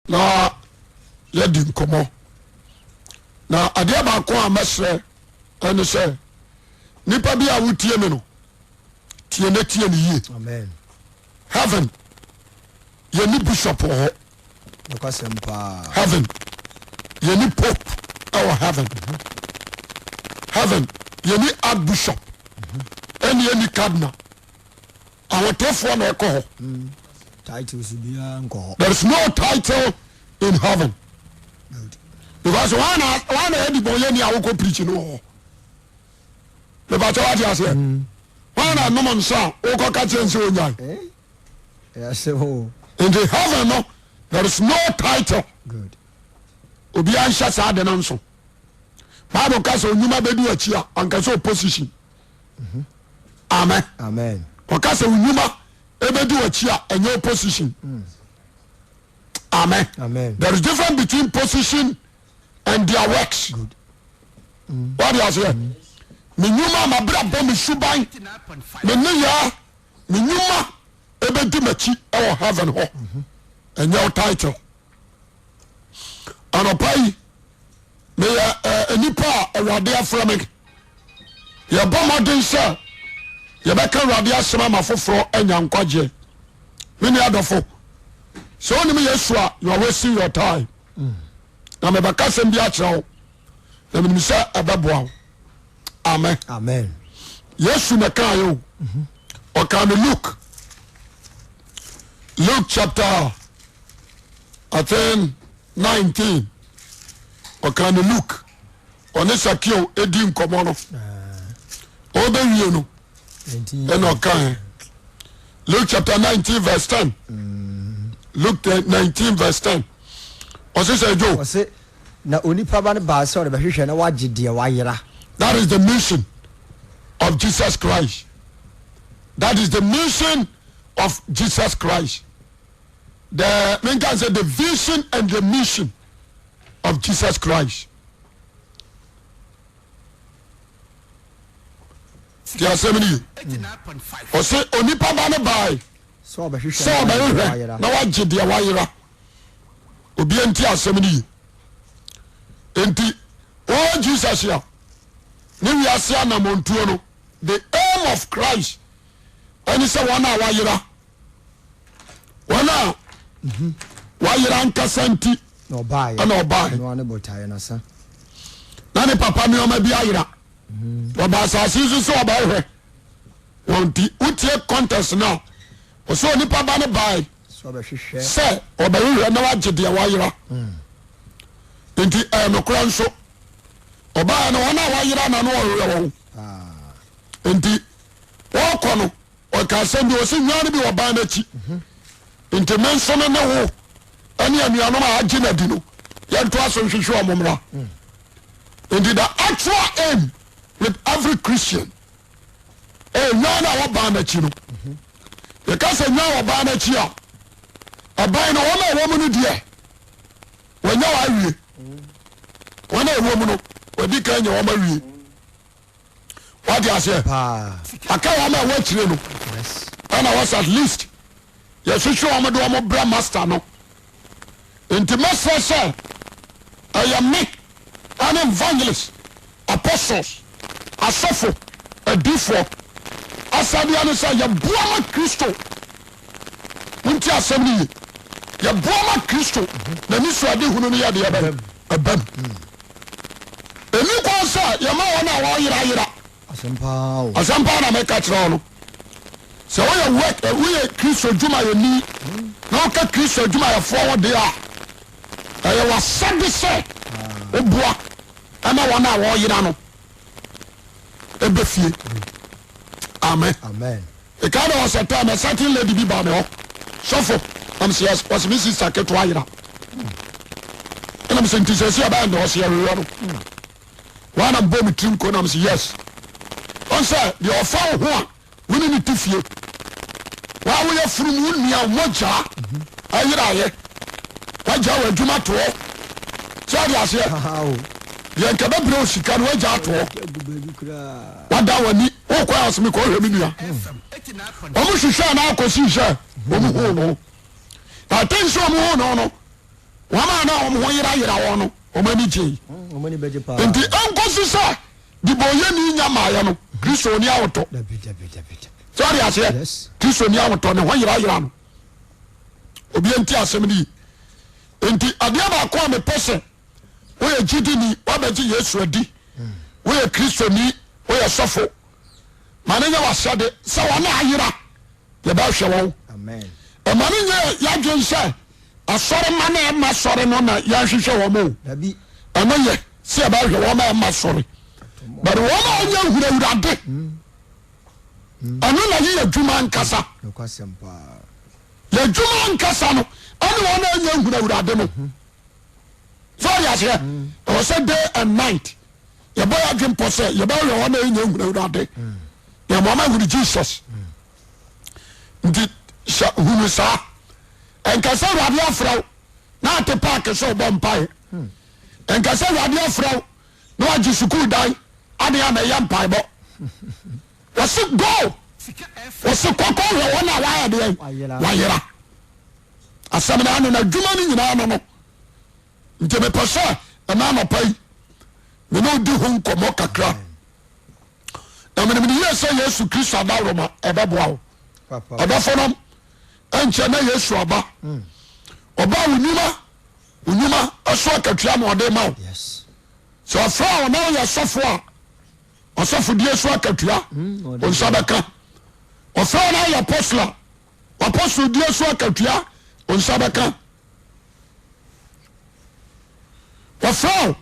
Na yɛadi nkɔmmɔ. Na adeɛ baako a mɛsrɛ ɛne sɛ nipa bi a wotie me no tie ne tie ne yie. Amen. Heaven yɛni bishop wɔ hɔ. Nokwasɛm paa. Heaven yɛni pope ɛwɔ heaven. Heaven yɛni archbishop ɛne yɛni cardinal. Ahotefoɔ na ɛkɔ hɔ. Titles biara nkɔ hɔ. There is no title in heaven. Good. Because wɔn na wɔn na ɛdi bɔn yɛ ni a wokɔ preach no wɔ hɔ. Mepakyɛ wate aseɛ. Wɔn na nom nsa a wokɔ ka kyerɛ nsɛ onyae. Eh? Ɛyɛ asɛm o. Nti heaven no there is no title. Good. Obiara nhyɛ saa de no nso. Bible ka sɛ onyuma bɛdi akyi a anka sɛ opposition. Amen. Amen. Ɔka sɛ onyuma ɛbɛdi akyi a ɛnyɛ opposition. Amen. Amen. There is difference between position and their works. Good. Wade aseɛ. Me nnwuma mabrabɔ me suban me nneyɛɛ me nnwuma ɛbɛdi m'akyi ɛwɔ heaven hɔ. Ɛnyɛ wo title. Anɔpa yi meyɛ eh, nipa a Awurade afrɛ me. Yɛbɔ mmɔden sɛ yɛbɛka Awurade asɛm ama foforɔ anya nkwagyeɛ. Me nua dɔfo, sɛ wonim Yesu a, you are wasting your time. Na mebɛka asɛm bi akyerɛ wo na menim sɛ ɛbɛboa wo. Amen. Amen. Yesu na ɛkaa yɛ o. Ɔkaa no Luke. Luke chapter I think 19. Ɔkaa no Luke. Ɔne Sakeo edi nkɔmɔ no. Ɔbɛwie no ɛna ɔkaa yɛ. Luke chapter 19 verse 10. Luke 19 verse 10. Ɔse sɛ Joe. Ɔse na onipa ba no baa sɛ ɔrebɛhwehwɛ na wagye deɛ wayera. That is the mission of Jesus Christ. That is the mission of Jesus Christ. The menka sɛ the vision and the mission of Jesus Christ. Ti asɛm ni ye. Ɔse onipa ba no bae Sɛ ɔbɛhwehwɛ sɛ na wagye deɛ ɔbɛhwehwɛ wayera. na wagye deɛ wayera. Obia nti asɛm no ye. Nti o Jesus a ne wiase anamontuo no the aim of Christ ɛne sɛ wɔn a wayera wɔn a wayera ankasa nti Na ɔbaeɛ. ɛna ɔbaeɛ. Ɛno ara ne botaeɛ no asa. Na ne papa nneɛma bi ayera. Ɔba asase yi so sɛ ɔbɛhwɛ wɔn nti wotie contest no a ɔsɛ onipa ba no bae Sɛ ɔbɛhwehwɛ. sɛ ɔbɛhwehwɛ na wagye deɛ wayera. Nti ɛyɛ nokorɛ nso ɔbaeɛ no wɔn a wayera na no ɔhwehwɛ wɔn. Paa. Nti wɔkɔ no ɔka asɛm bi ɔsɛ nnwan no bi wɔ ban no akyi nti me nso me ne wo ɛne anuanom a agye no adi no yɛntoa so nhwehwɛ ɔmo mmra. Nti the actual aim with every Christian ɛyɛ nnwan no a wɔ ban no akyi no. Yɛka sɛ nnwan wɔ ban no akyi a ɛban no wɔn a ɛwɔ mu no deɛ wɔanya wɔ awie. Wɔn a ɛwɔ mu no wɔadi kan anya wɔn awie. Wate aseɛ? Aka wɔn a ɛwɔ akyire no ɛna wɔsɛ at least yɛhwehwɛ wɔn de wɔn brɛ master no. Nti mɛsrɛ sɛ ɛyɛ me ɛne evangelist, apostles, asɔfo, adiifoɔ asɛdeɛ ne sɛ yɛboa ma Kristo. Montie asɛm no yie. Yɛboa ma Kristo n'anisoadehunu no yɛ deɛ bɛn? Ɛbam. Ɛnni kwan sɛ yɛma wɔn a wɔyerayera. Asɛm paa na meka kyerɛ wo no. Sɛ woyɛ work eh, woyɛ Kristo adwumayɛni na woka Kristo adwumayɛfoɔ ho deɛ a, ɛyɛ w'asɛde sɛ woboa ɛma wɔn a wɔyera no ɛbɛ fie. Amen. Amen. Ɛka na ɔsɛ time a certain lady bi baa me hɔ sɔfo na mesɛ yes ɔsɛ me sister ketewa yera ɛna mesɛ nti sɛ si ɛbɛyɛ ndɛ ɔsɛ yɛhwehwɛ no wɔn na mbɔ me tiri nko na mesɛ yes ɔn sɛ deɛ ɔfa wo ho a wo ne ne te fie waa woyɛ funu mu wo nua wo mogyaa ayeraayɛ wagya wɔ adwuma toɔ sɛ ɔde aseɛ deɛ nka bɛbrɛ wo sika no wagya atoɔ wada w'ani wokɔ a ɔsɛ mekɔ hwɛ me nua wɔn hwehwɛ anaa akɔsi sɛ wɔn hu no na ate sɛ wɔn hu no no. Wɔn a na wɔn ho yerayera wɔn no, wɔn ani gyei. Mm, Nti ɛnkɔsi sɛ debɔnyɛni nya mmaeɛ no, Kristo ni ahotɔ. Sɛ ɔde aseɛ, Kristo ni ahotɔ, ne ho yerayera no. Obi nti asɛm no yi. Nti adeɛ baako a mepɛ sɛ woyɛ gyidini, woabɛgye Yesu adi, woyɛ Kristoni, woyɛ sɔfo, ma no nyɛ w'ahyɛde sɛ wɔn a ayera yɛbɛhwɛ wɔn. Ɛma no nyɛ yɛadwen sɛ asɔre ma na ɛma sɔre no na yɛhwehwɛ wɔn o. Ɛno yɛ sɛ yɛbɛhwɛ wɔn a ɛma sɔre, but wɔn a wɔnyɛ nhunu Awurade, ɛno na yɛ adwuma ankasa. Yɛ adwuma ankasa no ɛne wɔn a ɛnyɛ nhunu Awurade no. So ɔde aseɛ, ɛwɔ sɛ day and night yɛbɔ yɛ adwen pɔ sɛ yɛbɛhwɛ wɔn a ɛnyɛ nhunu Awurade, na ɛma wɔn ahunu Jesus. Nti sɛ hunu saa, ɛnka sɛ Awurade afrɛ wo na ate paake sɛ ɔbɔ mpaeɛ, ɛnka sɛ Awurade afrɛ wo na wagye sukuu dan ade a na ɛyɛ mpaebɔ. Wɔse go, wɔse kɔkɔ hwɛ wɔn a wayɛ deɛ wayera. Asɛm no ano no adwuma no nyinaa no no. Nti mepɛ sɛ ɛna anɔpa yi mene odi ho nkɔmmɔ kakra. Na menim ne yie sɛ Yesu Kristo adaworoma ɛbɛboa wo. Ɔdɔfo nom, ɛnkyɛ na Yesu aba. Ɔba wo nnwuma, wo nnwuma ɛso akatua na ɔde ma wo. Sɛ ɔfrɛ wo na woyɛ sɔfo a, ɔsɔfodie so akatua wo nsa bɛka. Ɔfrɛ wo na woyɛ apostle a, w'apostledie so akatua wo nsa bɛka. Wɔfrɛ wo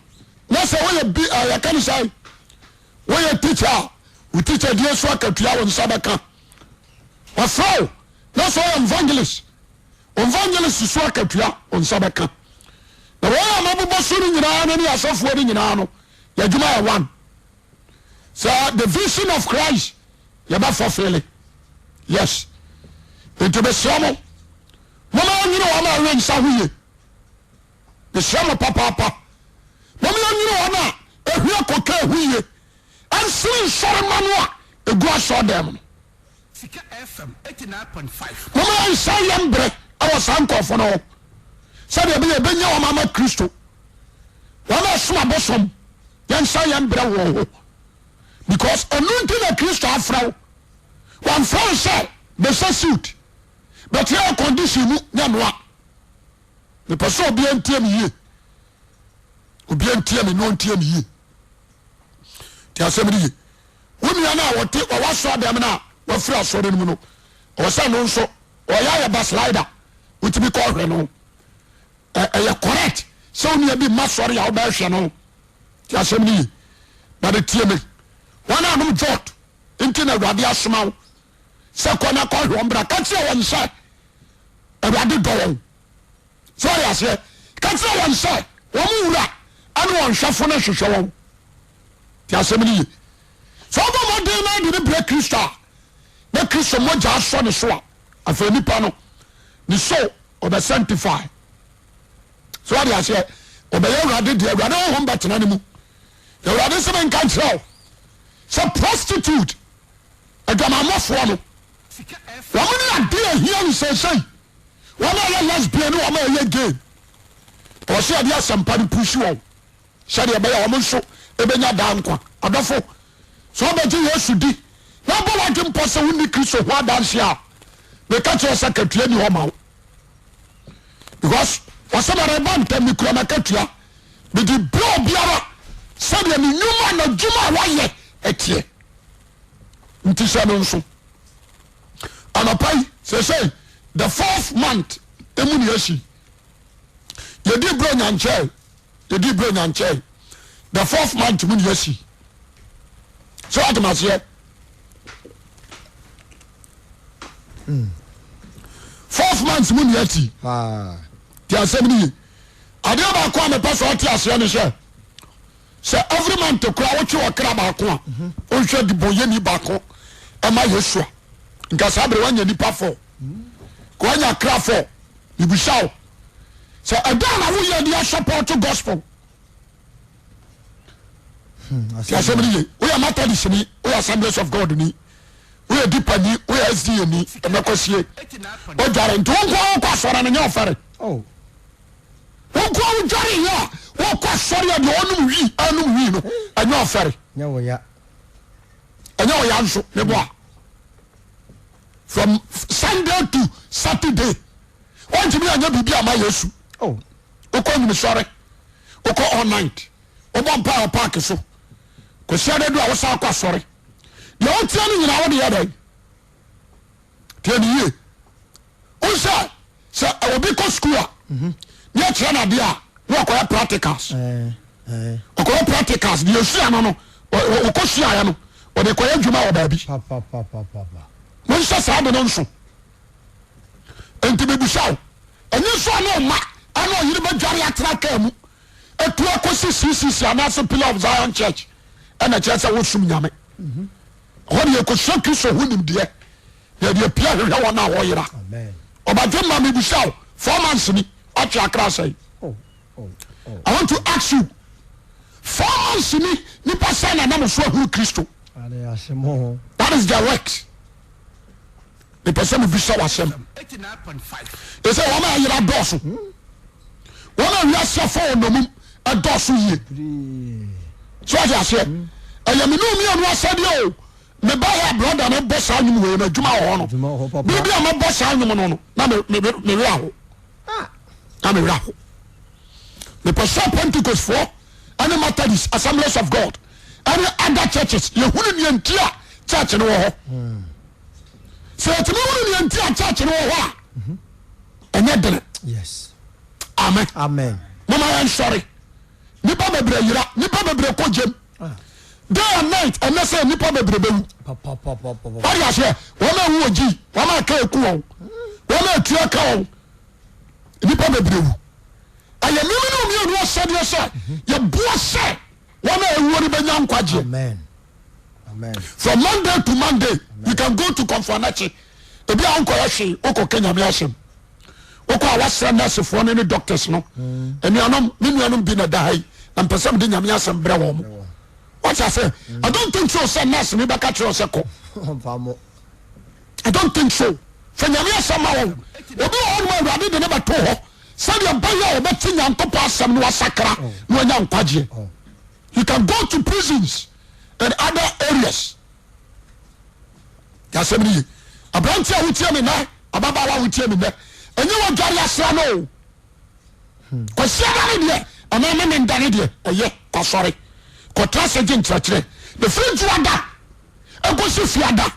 na sɛ woyɛ bi a yɛka ne sɛ woyɛ teacher a, wo teacher die so akatua wo nsa bɛka. Wɔfrɛ wo na sɛ woyɛ evangelist, evangelist so akatua wo nsa bɛka. Na wɔn a mabobɔ so no nyinaa no ne asɔfoɔ no nyinaa no, yɛadwuma yɛ one. Sɛ the vision of Christ yɛbɛ fulfill. Yes. Nti mesrɛ mo, moma yɛnwene wɔn a ɛwe nsa ho yie. Mesrɛ mo papaapa. Moma yɛnwene wɔn a ɛhwie kokaa ho yie. Ɛnsene nsɔrema no a ɛgu asɔɔdɛm no. Moma yɛnsa yɛn berɛ wɔ saa nkurɔfoɔ no ho sɛdeɛ ɛbɛyɛ yɛbɛnya wɔn ama Kristo. Wɔn a ɛsom abosom, yɛnsa yɛn berɛ wɔn ho because ɛno nti na Kristo afrɛ wo. Wɔamfrɛ wo sɛ bɛhyɛ suit, bɛte air condition mu nyɛ noa. Mepɛ sɛ obiara ntie me yie. Obiara ntie me na ɔntie me yie. Te asɛm no yie. Wo nua no a wɔte wɔwɔ asɔre dɛm no a wafiri asɔre no mu no, ɔwɔ sɛ no nso ɔyɛ ayɛ basslider, wotumi kɔ hwɛ no. Ɛyɛ correct sɛ wo nua bi mma sɔre a wobɛhwɛ no. Te asɛm no yie. Na de tie me. Wɔn a nom jot nti na Awurade asoma wo sɛ kɔ na kɔhwɛ wɔn bra. Ka kyerɛ wɔn sɛ Awurade dɔ wɔn. Sɛ ɔyɛ aseɛ, ka kyerɛ wɔn sɛ wɔn wura ne wɔn hwɛfo no hwehwɛ wɔn. Te asɛm no ye. Sɛ ɔbɔ mmɔden na ɔde ne brɛ Kristo a, na Kristo mogya asɔ ne so a, afei nipa no ne so ɔbɛ sanctify. Sɛ ɔde aseɛ, ɔbɛyɛ Awurade deɛ, Awurade honhom bɛtena ne mu. Awurade sɛ menka nkyerɛ wo sɛ prostitute adwamammɔfoɔ no, wɔn ne adeɛ ahia no seesei. Wɔn a ɛyɛ lesbian ne wɔn a ɛyɛ gay, ɛwɔ sɛ yɛde asɛmpa no pusi wɔn sɛdeɛ ɛbɛyɛ wɔn nso ɛbɛnya daa nkwa. Adɔfo, sɛ wobɛgye Yesu di na wobɔ w'adwene pɔ sɛ wonni Kristo ho adanseɛ a, meka kyerɛ sɛ katua ni hɔ ma wo. Because wɔsɛ mɛreba ntɛm, mekura m'akatua, mede brɛ obiara sɛdeɛ ne nnwuma na adwuma a wayɛ ɛteɛ. Nti hyɛ no nso. Anɔpa yi sɛsɛi the fourth month emu ne asi yɛdi berɛ nyankyɛe yɛdi berɛ nyankyɛe the fourth month mu ne asi sɛ wate maseɛ fourth month mu ne asi te asɛm no ye adeɛ baako a mepɛ sɛ ɔte aseɛ ne sɛ Sɛ every month koraa wotwe ɔkra baako a, wohwɛ debɔnyɛni baako ɛma Yesu a, nka saa bere wanya nipa fɔ, ka wanya kra fɔ. Mebisa wo sɛ ɛdɛn na woyɛ de asɔpɔto gospel? Ti asɛm no ye. Woyɛ Methodist ni, woyɛ Assemblies of God ni, woyɛ Deeper ni, woyɛ SDA ni, ɛmɛkɔsie. Wodware nti wo nko ara wokɔ asɔre no nyɛ ɔfɛre. Oh. Wo wodware yɛ a wokɔ asɔre a deɛ ɔnom wii anom wii no ɛnyɛ ɔfɛre. Nyɛ wo ya. Ɛnyɛ ɔya nso ne bɔ a. From Sunday to Saturday wɔntumi anyɛ biribi ama Yesu. Oh. Wokɔ nyimisɔre, wokɔ all night, wobɔ mpa wɔ park so. Kwasiada du a wosan kɔ asɔre. Deɛ woteɛ no nyinaa wode yɛ dɛn? Tiɛ ne yie. Wo sɛ sɛ obi kɔ sukuu a ne ɛkyerɛ no adeɛ a na ɔkɔyɛ practicals. Ɔkɔyɛ practicals deɛ esua no no ɔkɔ suaeɛ no ɔde kɔyɛ adwuma wɔ baabi. Monhyɛ saa de no nso. Nti mebisa wo, ɛnyɛ sɛ ɔne ɔma ɛne ɔyere bɛdware atra kaa mu atu akɔsi CCC anaasɛ Pillar of Zion Church ɛna kyerɛ sɛ wosom Nyame. Hɔ de yɛkɔsua Kristo ho nimdeɛ na yɛde apia hwehwɛ wɔn a wɔyera. Ɔbadwe ma mebisa wo, 4 months ni watwe akra sɛn? I want to ask you, 4 months ni nipa sɛn na nam so ahuru Kristo? That is the work. Mepɛ sɛ mebisa w'asɛm. Ɛsɛ wɔn a ayera dɔɔso, wɔn a wiase afa wɔn nnommum ɛdɔɔso yie. So ɔte aseɛ, ɛyɛ me ne mmienu asɛdeɛ o. Meba yɛ brɔda no bɔ saa nnwom wei no adwuma wɔ hɔ no, bere bi a mɛbɔ saa nnwom no no na me werɛ aho, na me werɛ aho. Mepɛ sɛ Pentecost foɔ ɛne Methodist, Assemblies of God ɛne other churches yɛhunu nea nti a church no wɔ hɔ. Sɛ yɛtumi hunu nea nti a church no wɔ hɔ a, ɛnyɛ dene. Amen. Amen. Moma yɛnsɔre. Nipa bebree yera, nipa bebree kɔ gyem. Day and night ɛnɛ sɛ nipa bebree bɛwu. Wade aseɛ, wɔn a ɛwu wɔ gyi, wɔn a ɛka ɛku wɔn, wɔn a ɛtua ka wɔn, nipa bebree wu. Ɛyɛ mimi ne omienu asɛdeɛ sɛ yɛboa sɛ wɔn a ɛwuo no bɛnya nkwagyeɛ. From Monday to Monday, you can go to Komfo Anokye. Ebi a wonkɔyɛ hwee, wokɔka Nyame asɛm. Wokɔ a wasrɛ nursefoɔ no ne doctors no. Anuanom, me nuanom bi na ɛda ha yi, na mpɛ sɛ mede Nyame asɛm brɛ wɔn. Wate ase? I don't think so sɛ nurse no bɛka kyerɛ wo sɛ kɔ. I don't think so. Fa Nyame asɛm ma wɔn. Obi wɔ hɔnom a Awurade de ne bɛto hɔ sɛdeɛ ɛbɛyɛ a ɔbɛte Nyankopɔn asɛm na wasakra na wanya nkwagyeɛ. You can go to prisons and other areas. Yasɛm no ye. Aberante a wotie me nɛ, ababaawa a wotie me nɛ, ɛnyɛ wadware asra no o. Kwasiada no deɛ anaa Memenda no deɛ ɛyɛ kɔsɔre kɔtra sɛ gye nkyerɛkyerɛ na firi dwoada ɛkɔsi fiada.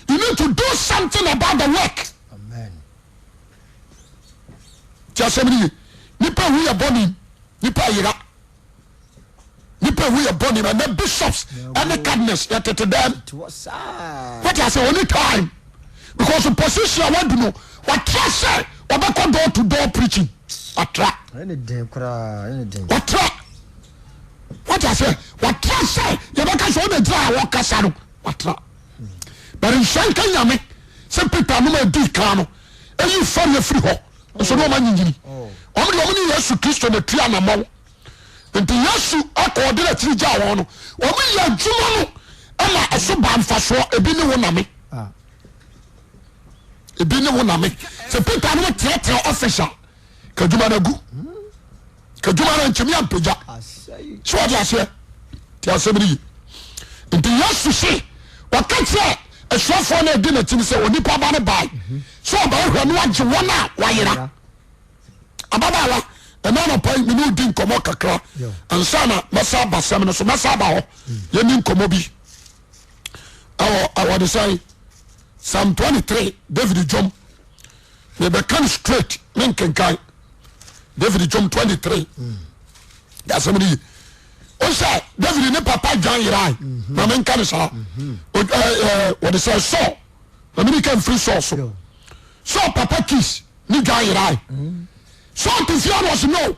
You need to do something about the work. Ti asɛm no ye. Nipa hu yɛ bɔne, nipa yera. Nipa ewu yɛ bɔne ma na bishops ɛne cardinals yɛ tete dɛm. Wọ́n ti ase only time because position a wadu no watra sɛ ɔbɛkɔ door to door preaching watra. Watra. Wọ́n ti ase watra sɛ yɛbɛka sɛ ɔna gyina a wɔkasa no watra. But nhyɛ nka nyame sɛ Peter nom a edi kan no eyi fɛre afiri hɔ nso na ɔma nyinyini. Wɔn de wɔn ne Yesu Kristo na tu anamɔn. Nti Yesu kɔ ɔde n'akyiri gyaa wɔn no, wɔn yɛ adwuma no ma ɛso baa mfasoɔ. Ebi ne wo na me. Ebi ne wo na me. Sɛ Peter no tenatena office a, ka adwuma no agu. Ka adwuma no nkyɛmi ampagya. So wɔde aseɛ te asɛm no yi. Nti Yesu se wɔka kyerɛ asuafoɔ no adi n'akyi no sɛ onipa ba no bae sɛ ɔbɛhwɛ no agye wɔn a wɔayera. Ababaawa, ɛna anɔpa yi mene odi nkɔmmɔ kakra ansa na mɛsa aba sɛm no so. Mɛsa aba hɔ yɛni nkɔmmɔ bi ɛwɔ ɛwɔ de sɛn Psalm 23 David dwom. Mebɛka no straight me nkenkan David dwom 23 asɛm no yi. O sɛ David ne papa dwan yerae ma menka no saa. Wɔde sɛ Saul ma mene ka mfiri Saul so. Saul papa Kis ne dwan yerae. Saul te fie na ɔse no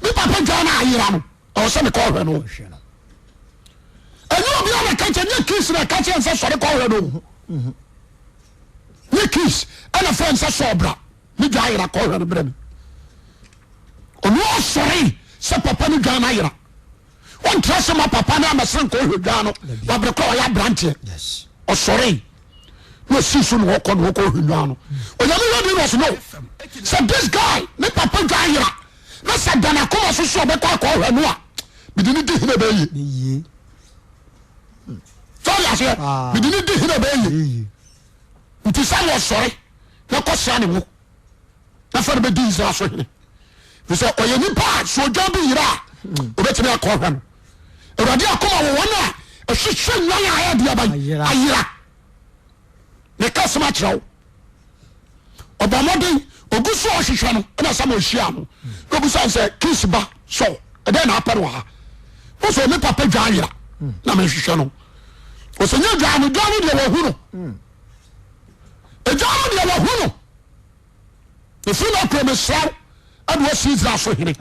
me papa dwan no ayera no ɛwɔ sɛ mekɔ hwɛ no. Ɛnyɛ obi a na ka kyɛ nyɛ Kis na ɛka kyerɛ nsɛ sɔre kɔ hwɛ no. Nyɛ Kis ɛna frɛ nsɛ Saul bra ne dwan ayera kɔ hwɛ no brɛ me. Ɔno ɔsɔre sɛ papa ne dwan no ayera. Ɔntra sɛ ma papa no amɛsere nkɔ hwɛ dwan no wabrɛ kɔ ɔyɛ aberanteɛ. Ɔsɔre na ɔsii so na ɔkɔ na ɔkɔ hwɛ dwan no. Onyame hwɛ bi na ɔsɛ no sɛ this guy ne papa dwan yera. Na sɛ da n'akoma so sɛ ɔbɛkɔ akɔhwɛ no a, mede ne di hene bɛyie. Sɛ ɔde aseɛ, mede ne di hene bɛyie. Nti Samuel sɔre na kɔsra ne ngo na fa no bɛdi Israel so hene. Fi sɛ ɔyɛ nipa a sɛ odwan bi yera a obɛtumi akɔhwɛ no. Awurade akoma wɔ wɔn a ɛhwehwɛ nnwan a ɛyɛ deɛ bɛn ayera. Meka asɛm akyerɛ wo. Ɔbɔ mmɔden ogu so a ɔhwehwɛ no ɛna Samuel hyia no na obusa no sɛ Kis ba Saul ɛdɛn na apɛ no wɔ ha? Ɔsɛ me papa dwan ayera na mehwehwɛ no. Ɔsɛ nyɛ dwan no, dwan no deɛ wahu no. Dwan no deɛ wahu no. Ɛfiri no akuro mesrɛ wo ɛde wasi Israel so hene.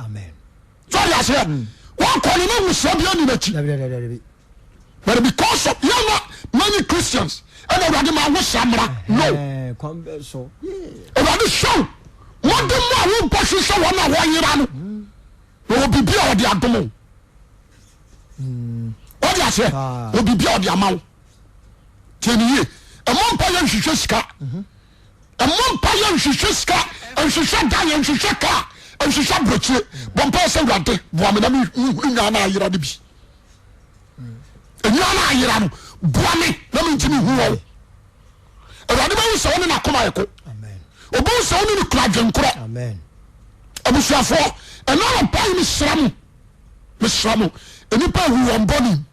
So ɔde aseɛ wɔkɔ no na nwosra bi ani n'akyi. But because of yɛn na many Christians ɛna awurade ma ahohyɛ mmra no. Awurade hwɛw wɔde mu a wɔbɔ hwehwɛ wɔn a wɔyera no na wɔ biribi a ɔde adom o. Wɔde aseɛ wɔ biribi a ɔde ama wo. Tiɛ ne yie. Ɛmɔ mpa yɛ nhwehwɛ sika. Ɛmɔ mpa yɛ nhwehwɛ sika, nhwehwɛ dan, nhwehwɛ kaa, nhwehwɛ aburokyire. Bɔ mpa yɛ sɛ awurade boa me na mehunu nyaa na ayera no bi. Nnwan no ayera no, boa me na mentumi hu wɔn. Awurade bɛhu sɛ wo ne n'akoma yɛ ko. Ɔbɛhu sɛ wo ne no kura adwenkorɔ. Abusuafoɔ, ɛna anɔpa yi mesrɛ mo, mesrɛ mo, nnipa awu wɔn bɔne mu.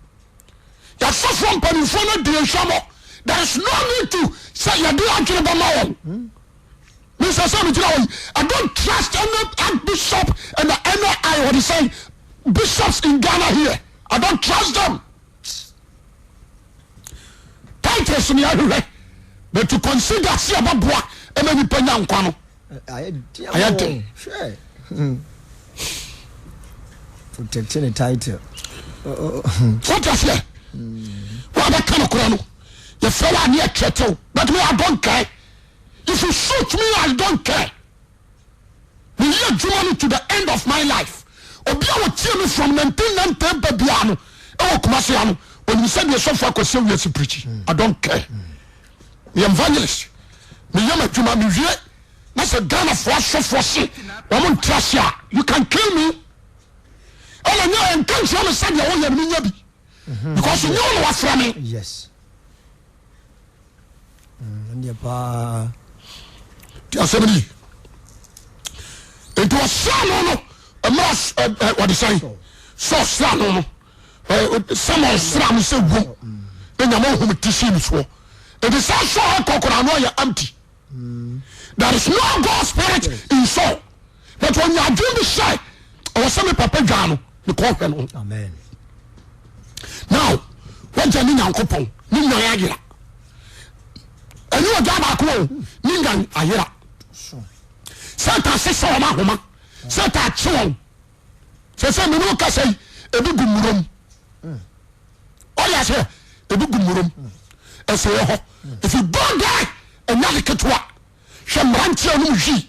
Yɛasɔfoɔ mpanimfoɔ no adi nhwɛmɔ. There is no need to sɛ yɛde adwene bɛma wɔn. Me sɛ sɛ megyina hɔ yi, I don't trust any archbishop and any I wɔde sɛn bishops in Ghana here. I don't trust them. Titles ni ahwehwɛ, but to consider sɛ ɛbɛboa ɛma nipa nya nkwa no, ayɛ den. Protect the title. What you say? What I can no? Yɛfrɛ wo a ne yɛkyerɛkyerɛw, but me I don't care. If you shoot me I don't care. Meyɛ adwuma no to the end of my life. Obi a ɔtie me from 1990 ba biara no ɛwɔ Kumasi ha no onim sɛ deɛ sɔfo Akwasi Awiase preach. I don't care. Meyɛ evangelist. Meyɛ m'adwuma mewie na sɛ Ghanafoɔ asɔfoɔ se wɔn nte ase a you can kill me. Ɛna nyɛ ɛnka nkyerɛ me sɛ deɛ woyɛ no menya bi because nyɛ wo na wafrɛ me. Yes. Ɛndeɛ paa. Ti asɛm ni. Nti ɔsra no no mmerɛ wɔde sɛn sɛ ɔsra no no Samuel sra no sɛ wom na nyame honhom te sii no soɔ. Nti sɛ Saul kɔ koraa no ɔyɛ empty. There is no God spirit in Saul. But ɔnya adwene bi sɛ ɔwɔ sɛ me papa dwaa no mekɔ hwɛ no. Amen. Now wagya ne Nyankopɔn ne nwan ayera. Ɛnyɛ ɔgya baako o ne nwan ayera. Satan sesa wɔn ahoma. Satan akye wɔn. Sɛ sɛ mene wo kasa yi ebi gu mmurom. Ɔyɛ aseɛ ebi gu mmurom. Ɛsɛ yɛ hɔ. If you go there ɛnyɛ ade ketewa. Hwɛ mmeranteɛ nom hwii.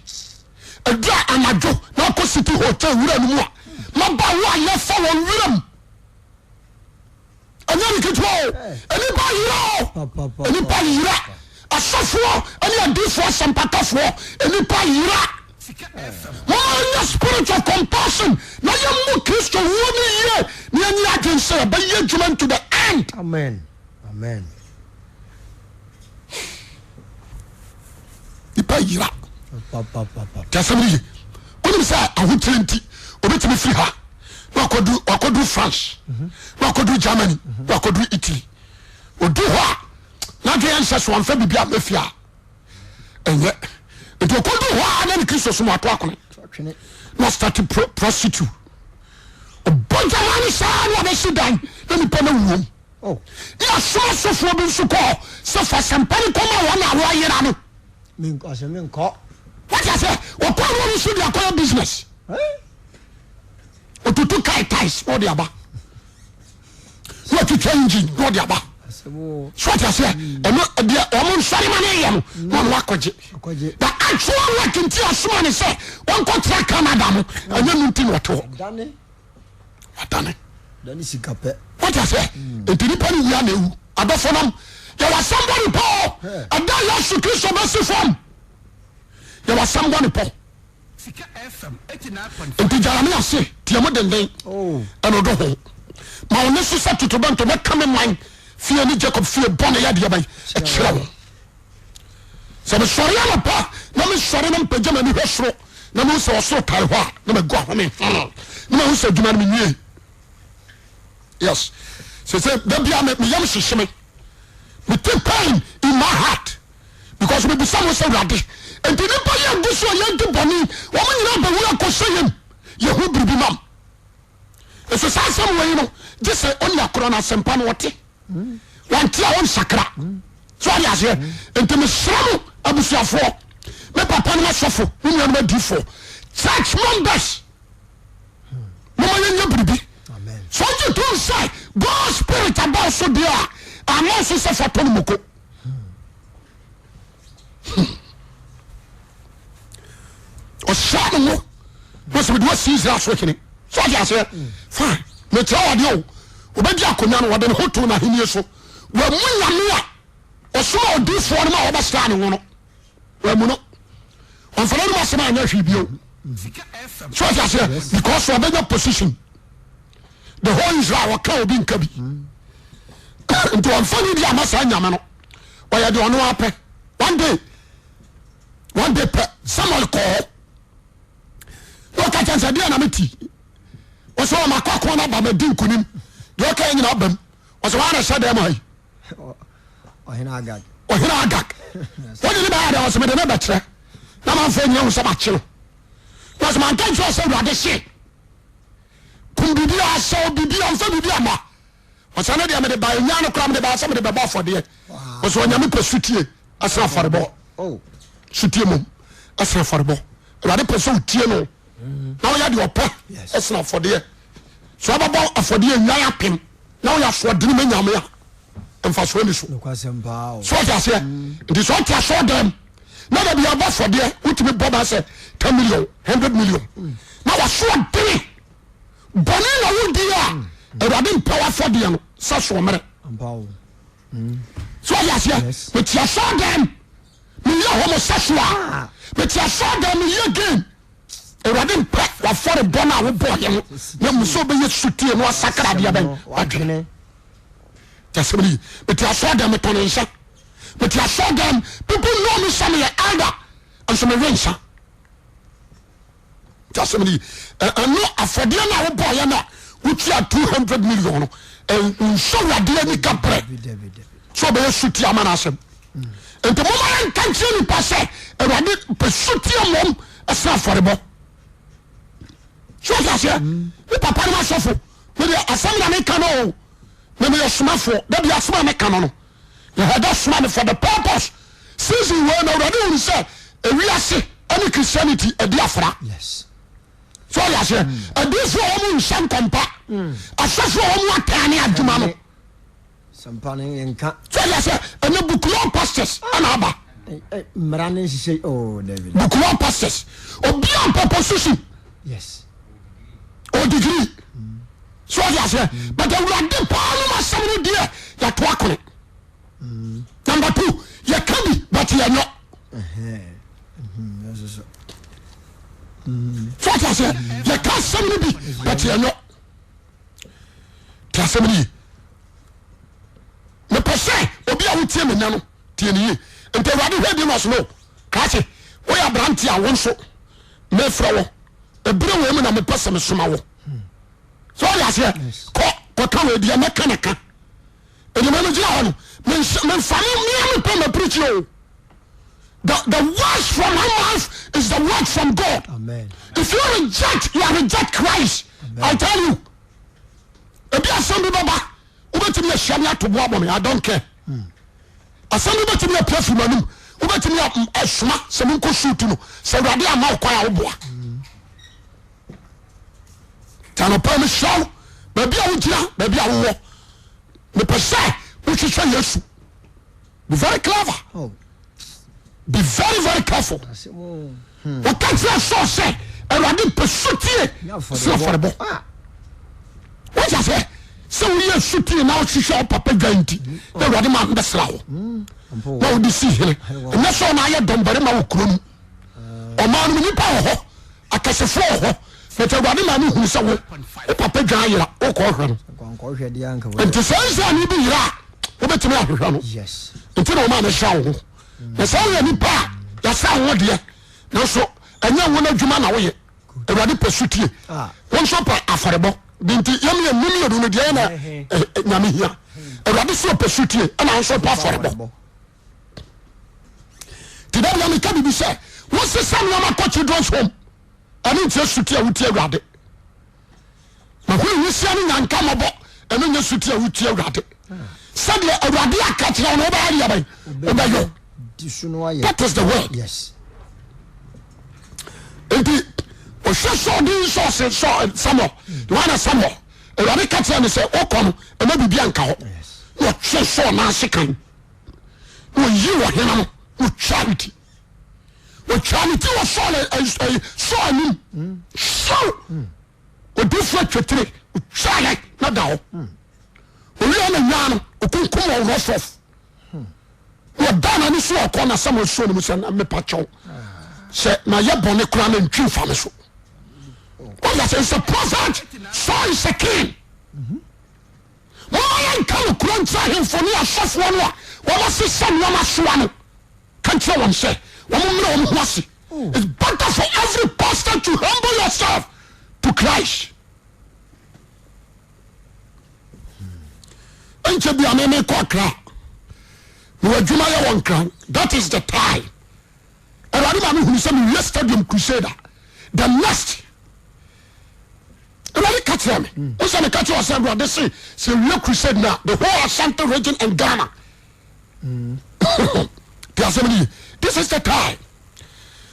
Ɛdura anadwo na akɔ city hotel wura no mu a maba wo a yɛfa wɔn wuram. Ɛnyɛ ade ketewa o. Nnipa yera o. Nnipa yera. Asɔfoɔ ne adiifoɔ asɛmpakafoɔ nnipa yera. Momma yɛnyɛ spirit of compassion na yɛmmu Kristo wuo no yie na yɛnyi adwene sɛ yɛbɛyɛ adwuma to the end. Amen. Amen. Nipa yera. Tí asɛm no ye. Wonim sɛ ahokyere nti obetumi firi ha na wakɔdu wakɔdu France na wakɔdu Germany na wakɔdu Italy. Odu hɔ a n'adwene yɛ nsɛ so wɔnfɛ biribi a mɛfie a ɛnyɛ. Nti ɔkɔdu hɔ a na ne Kristo som ato akone na ɔstarte prostitute. Ɔbɔ dwama no saa na ɔbɛsi dan na nipa no awuom. Oh. Ne asoma sɔfoɔ bi nso kɔɔ sɛ fa asɛmpa no kɔma wɔn a wɔayera no. Menkɔ asɛ menkɔ. Wate aseɛ? Ɔkɔɔ no ɔno nso de akɔyɛ business. Ɔtutu kaa ties na ɔde aba. Na ɔtwitwa engine na ɔde aba. So wate aseɛ? Ɛno deɛ wɔn nsɔre ma no yɛ no na ɔno akɔgye. The actual work nti asoma ne sɛ wɔnkɔtra Canada no ɛnyɛ no nti na ɔte hɔ. Wadane. Dane sika pɛ. Wate aseɛ? Nti nipa no wia na ewu. Adɔfo nom, yɛwɔ asɛm bɔ ne pɔ. Ɛda Yesu Kristo bɛsi fam. Yɛwɔ asɛm bɔ ne pɔ. Nti Jeremia se, Teɛ mu denden ɛna ɔdɔ ho. Ma wo nne so sɛ totorobɛnto mɛka me man fie ne Jacob fie bɔne yɛ adeɛ bɛn ɛkyerɛ wɔn. Sɛ mesɔre anɔpa na mesɔre na mpagya m'ani hwɛ soro na mehu sɛ ɔsoro tare hɔ a na magu ahome na mahu sɛ adwuma no menwie. Yes. Sɛ sɛ da bia me yam hyehye me. Mete pain in my heart. Because mebisa mo sɛ Awurade, nti nipa yi agu so a yɛdi bɔne, wɔn nyinaa bɛwu akɔhyɛ yam, yɛho biribi mam. Nso saa asɛm wɔ yi no, gye sɛ ɔni akorɔ no asɛmpa no ɔte. Wɔnte a ɔnsakra. So ɔde aseɛ. Nti mesrɛ mo abusuafoɔ, me papa no asɔfo, me nuanom adiifoɔ, church members, moma yɛnyɛ biribi. Sɛ ɔgye tom sɛ God spirit aba wo so deɛ a, ama wo so sɛ fa tɔ no moko. Ɔhyɛ no ngo na sɛ mede wasi Israel so hene. So ɔde aseɛ. Fine. Mekyerɛ wo adeɛ o. Ɔbɛdi akonnwa no, wɔde ne ho too n'ahennie so. Wɔamu nyame a ɔsoma odiifoɔ no ma wɔbɛsraa ne ngo no. Wɔamu no. Ɔmfa n'anom asɛm anyɛ hwee bio. So ɔte aseɛ because ɔbɛnya position. The whole Israel ɔka obi nka bi. Nti ɔmfa ne di ama saa nyame no. Ɔyɛ deɛ ɔno apɛ. One day, one day pɛ Samuel kɔɔ hɔ. Na ɔka kyɛn sɛ deɛ na meti. Ɔsɛ ɔma akɔ ako no aba madi nkonim. Deɛ ɔka yɛ nyina aba mu. Ɔsɛ wɔn na hyɛ dɛm ha yi. Ɔhene Agag. Ɔhene Agag. Wɔde ne bɛyɛ dɛ ɔsɛ mede ne bɛkyerɛ na manfo nyina hu sɛ makye no. Na ɔsɛ manka nkyerɛ sɛ Awurade se kum biribi a sɛ biribi a mfa biribi ama. Ɔsɛ ne deɛ mede ba enya no koraa mede ba sɛ mede bɛbɔ afɔdeɛ. Ɔsɛ ɔnyame pɛ sutie ɛsɛ afɔrebɔ. Oh. Sutie mom ɛsɛ afɔrebɔ. Awurade pɛ sɛ otie no na ɔyɛ deɛ ɔpɛ ɛsɛ afɔdeɛ. So ɔbɛbɔ afɔdeɛ nwan apem na ɔyɛ asoɔdene ma nyame a mfasoɔ ni so. So ɔte aseɛ nti sɛ ɔte asɔɔ dɛm na dabi abɔ afɔdeɛ wotumi bɔ ba sɛ 10 million 100 million na wasoɔdene bɔne na wodi a awurade mpɛ w'afɔdeɛ no sɛ soɔmmerɛ. So ɔte aseɛ mete asɔɔ dɛm meyɛ homosexual mete asɔɔ dɛm meyɛ game Awurade mpɛ w'afɔrebɔ no a wobɔɔyɛ no na mmom sɛ wobɛyɛ sotie na wasakra adeɛ bɛn wadwene. Asɛm no yi mete asɔre dɛm metɔn nsa mete asɔre dɛm people know me sɛ meyɛ elder nso mewe nsa. Te asɛm no yi ɛno afɔdeɛ no a wobɔɔyɛ no a wotua 200 million no nsɔ Awurade ani ka berɛ sɛ ɔbɛyɛ sotie ama no asɛm. Nti moma yɛnka nkyerɛ nipa sɛ Awurade pɛ sotie mmom ɛsene afɔrebɔ. So ɔte aseɛ? Me papa no asɔfo medeɛ asɛm na meka no o na meyɛ somafoɔ da bi asɛm a meka no no yɛhɛda soma me for the purpose season wei na Awurade hunu sɛ ewiase ɛne Christianity ɛdi afra. Yes. So ɔte aseɛ? Adiifoɔ a wɔn nhyɛ nkɔmpa asɔfoɔ a wɔn ataane adwuma no. Sɛmpa no yɛnka. So ɔte aseɛ? Ɛnɛ bukulɔ pastors ɛna aba. Mmara ne nhyehyɛ oh David. Bukulɔ pastors obi a mpɛ position. Yes. O degree. So ɔte aseɛ? But awurade paa no ma asɛm no deɛ yɛto akone. Number two yɛka bi but yɛnyɔ. So ɔte aseɛ? Yɛka asɛm no bi but yɛnyɔ. Te asɛm no yie. Mepɛ sɛ obi a wotie me nnɛ no tie ne yie. Nti awurade hwɛ di no ɔso no kaakye woyɛ aberante a wo nso mefrɛ wo ebere wei mu na mepɛ sɛ mesoma wo. So ɔde aseɛ kɔ kɔka wei deɛ mɛka na ka. Ɛdi mɛ megyina hɔ no memfa me mea mepɛ mapirikyi o. The words from my mouth is the word from God. Amen. If you reject, you are reject Christ. Amen. I tell you. Ebi asɛm bi bɛba wobɛtumi ahyia me ato boa bɔ me I don't care. Asɛm bi bɛtumi apia firi m'anom wobɛtumi asoma sɛ menkɔ suit no sɛ awurade ama wo kwan a woboa. Nti anɔpa mehyia wo baabi a wogyina baabi a wowɔ mepɛ sɛ wohwehwɛ Yesu. Be very clever. Oh. Be very very careful. Wɔka kyerɛ Saul sɛ Awurade pɛ sotie sɛ afɔrebɔ. Ah. Wọ́n sɛ sɛ woyɛ sotie na wohwehwɛ wo papa dwa nti na Awurade ma bɛsra wo na wode si hene. Ɛnyɛ sɛ ɔna ayɛ dɔmbarima wɔ kuro no. Ɔmaa no nipa wɔ hɔ. Akɛsefoɔ wɔ hɔ but Awurade maa me hunu sɛ wo wo papa dwan ayera wokɔ hwɛ no. Nti sɛ Israelni bi yera a wobɛtumi ahwehwɛ no. Nti na ɔmaa no sra wo ho. Na sɛ woyɛ nipa a yɛasra wo ho deɛ nanso ɛnyɛ wo no adwuma na woyɛ. Awurade pɛ sotie. Ah. Wo nso pɛ afɔrebɔ. De nti yɛn mmienu mmienu no deɛ na eh, eh, nyame hia. Awurade so pɛ sotie ɛna wo nso pɛ afɔrebɔ. Ti dɛ bia meka biribi sɛ wosesa nneɛma kɔ children's home ɛno nkyerɛ suti a wotie awurade mahunu wusia no nyanka mmɔbɔ ɛno nyɛ suti a wotie awurade sɛdeɛ awurade aka kyerɛ wo no wobɛyɛ deɛ bɛn wobɛyɔ that is the word yes. nti ɔhwɛ sɛ ɔde sɛ ɔse sɛ Samuel Yohana Samuel awurade ka kyerɛ no sɛ wokɔ no ɛma biribi anka hɔ na ɔtwe sɛ ɔna ase kan na ɔyi ɔhene no na ɔtwa ne ti ɔtwa ne ti wɔ Saul Saul anim Saul odifoɔ atwatire ɔtwa yɛ na da hɔ owia na nyaa no ɔkunkum wɔ rɔfɔf na ɔda n'ani so ɔkɔ na Samuel suo no mu sɛ mepa kyɛw sɛ na yɛ bɔne koraa na ntwi nfa me so wɔyɛ sɛ is a prophet Saul is a king. Momma yɛnka nokorɛ nkyerɛ ahemfo ne asɔfoɔ no a wɔasesa nneɛma soa no. Ka nkyerɛ wɔn sɛ wɔmmrɛ wɔn ho ase. It's better for every pastor to humble yourself to Christ. Nkyɛ bi a me mekɔ Accra. Mewɔ adwuma yɛ wɔ Nkran. That is the time. Awurade ma mehunu sɛ mewie stadium crusade a the next Awurade ka kyerɛ me wo sɛ meka kyerɛ sɛ Awurade se sɛ wie crusade na the whole Ashanti region and Ghana te asɛm no ye this is the time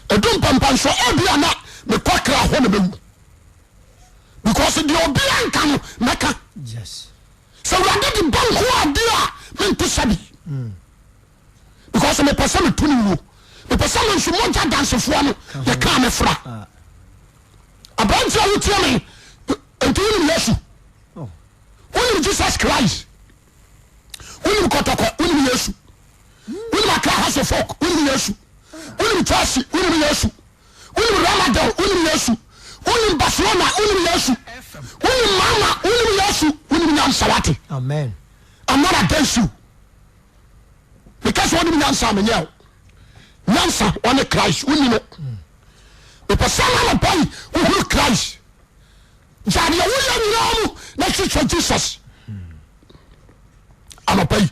ɛdu mpampa nso ebi a na mekɔ kra hɔ na mɛwu because deɛ obi anka no mɛka sɛ Awurade de ba nko adeɛ a mente sɛ bi because mepɛ sɛ meto no wuo mepɛ sɛ me nso mogya dansefoɔ no yɛkaa me fra ah. Aberante a wotie me nti wonim Yesu oh. Wonim Jesus Christ wonim kɔtɔkɔ wonim Yesu wonim Accra House of Folk wonim Yesu wonim Chelsea wonim Yesu wonim Ramadan wonim Yesu wonim Barcelona wonim Yesu wonim Mama wonim Yesu wonim nyansa wate. Amen. I'm not against you. Meka sɛ wonim nyansa a menyɛ wo nyansa ɔne Christ wonni no. Mepɛ sɛ na anɔpa yi wohunu Christ. Gya deɛ woyɛ nyinaa mu na hwehwɛ Jesus. Anɔpa yi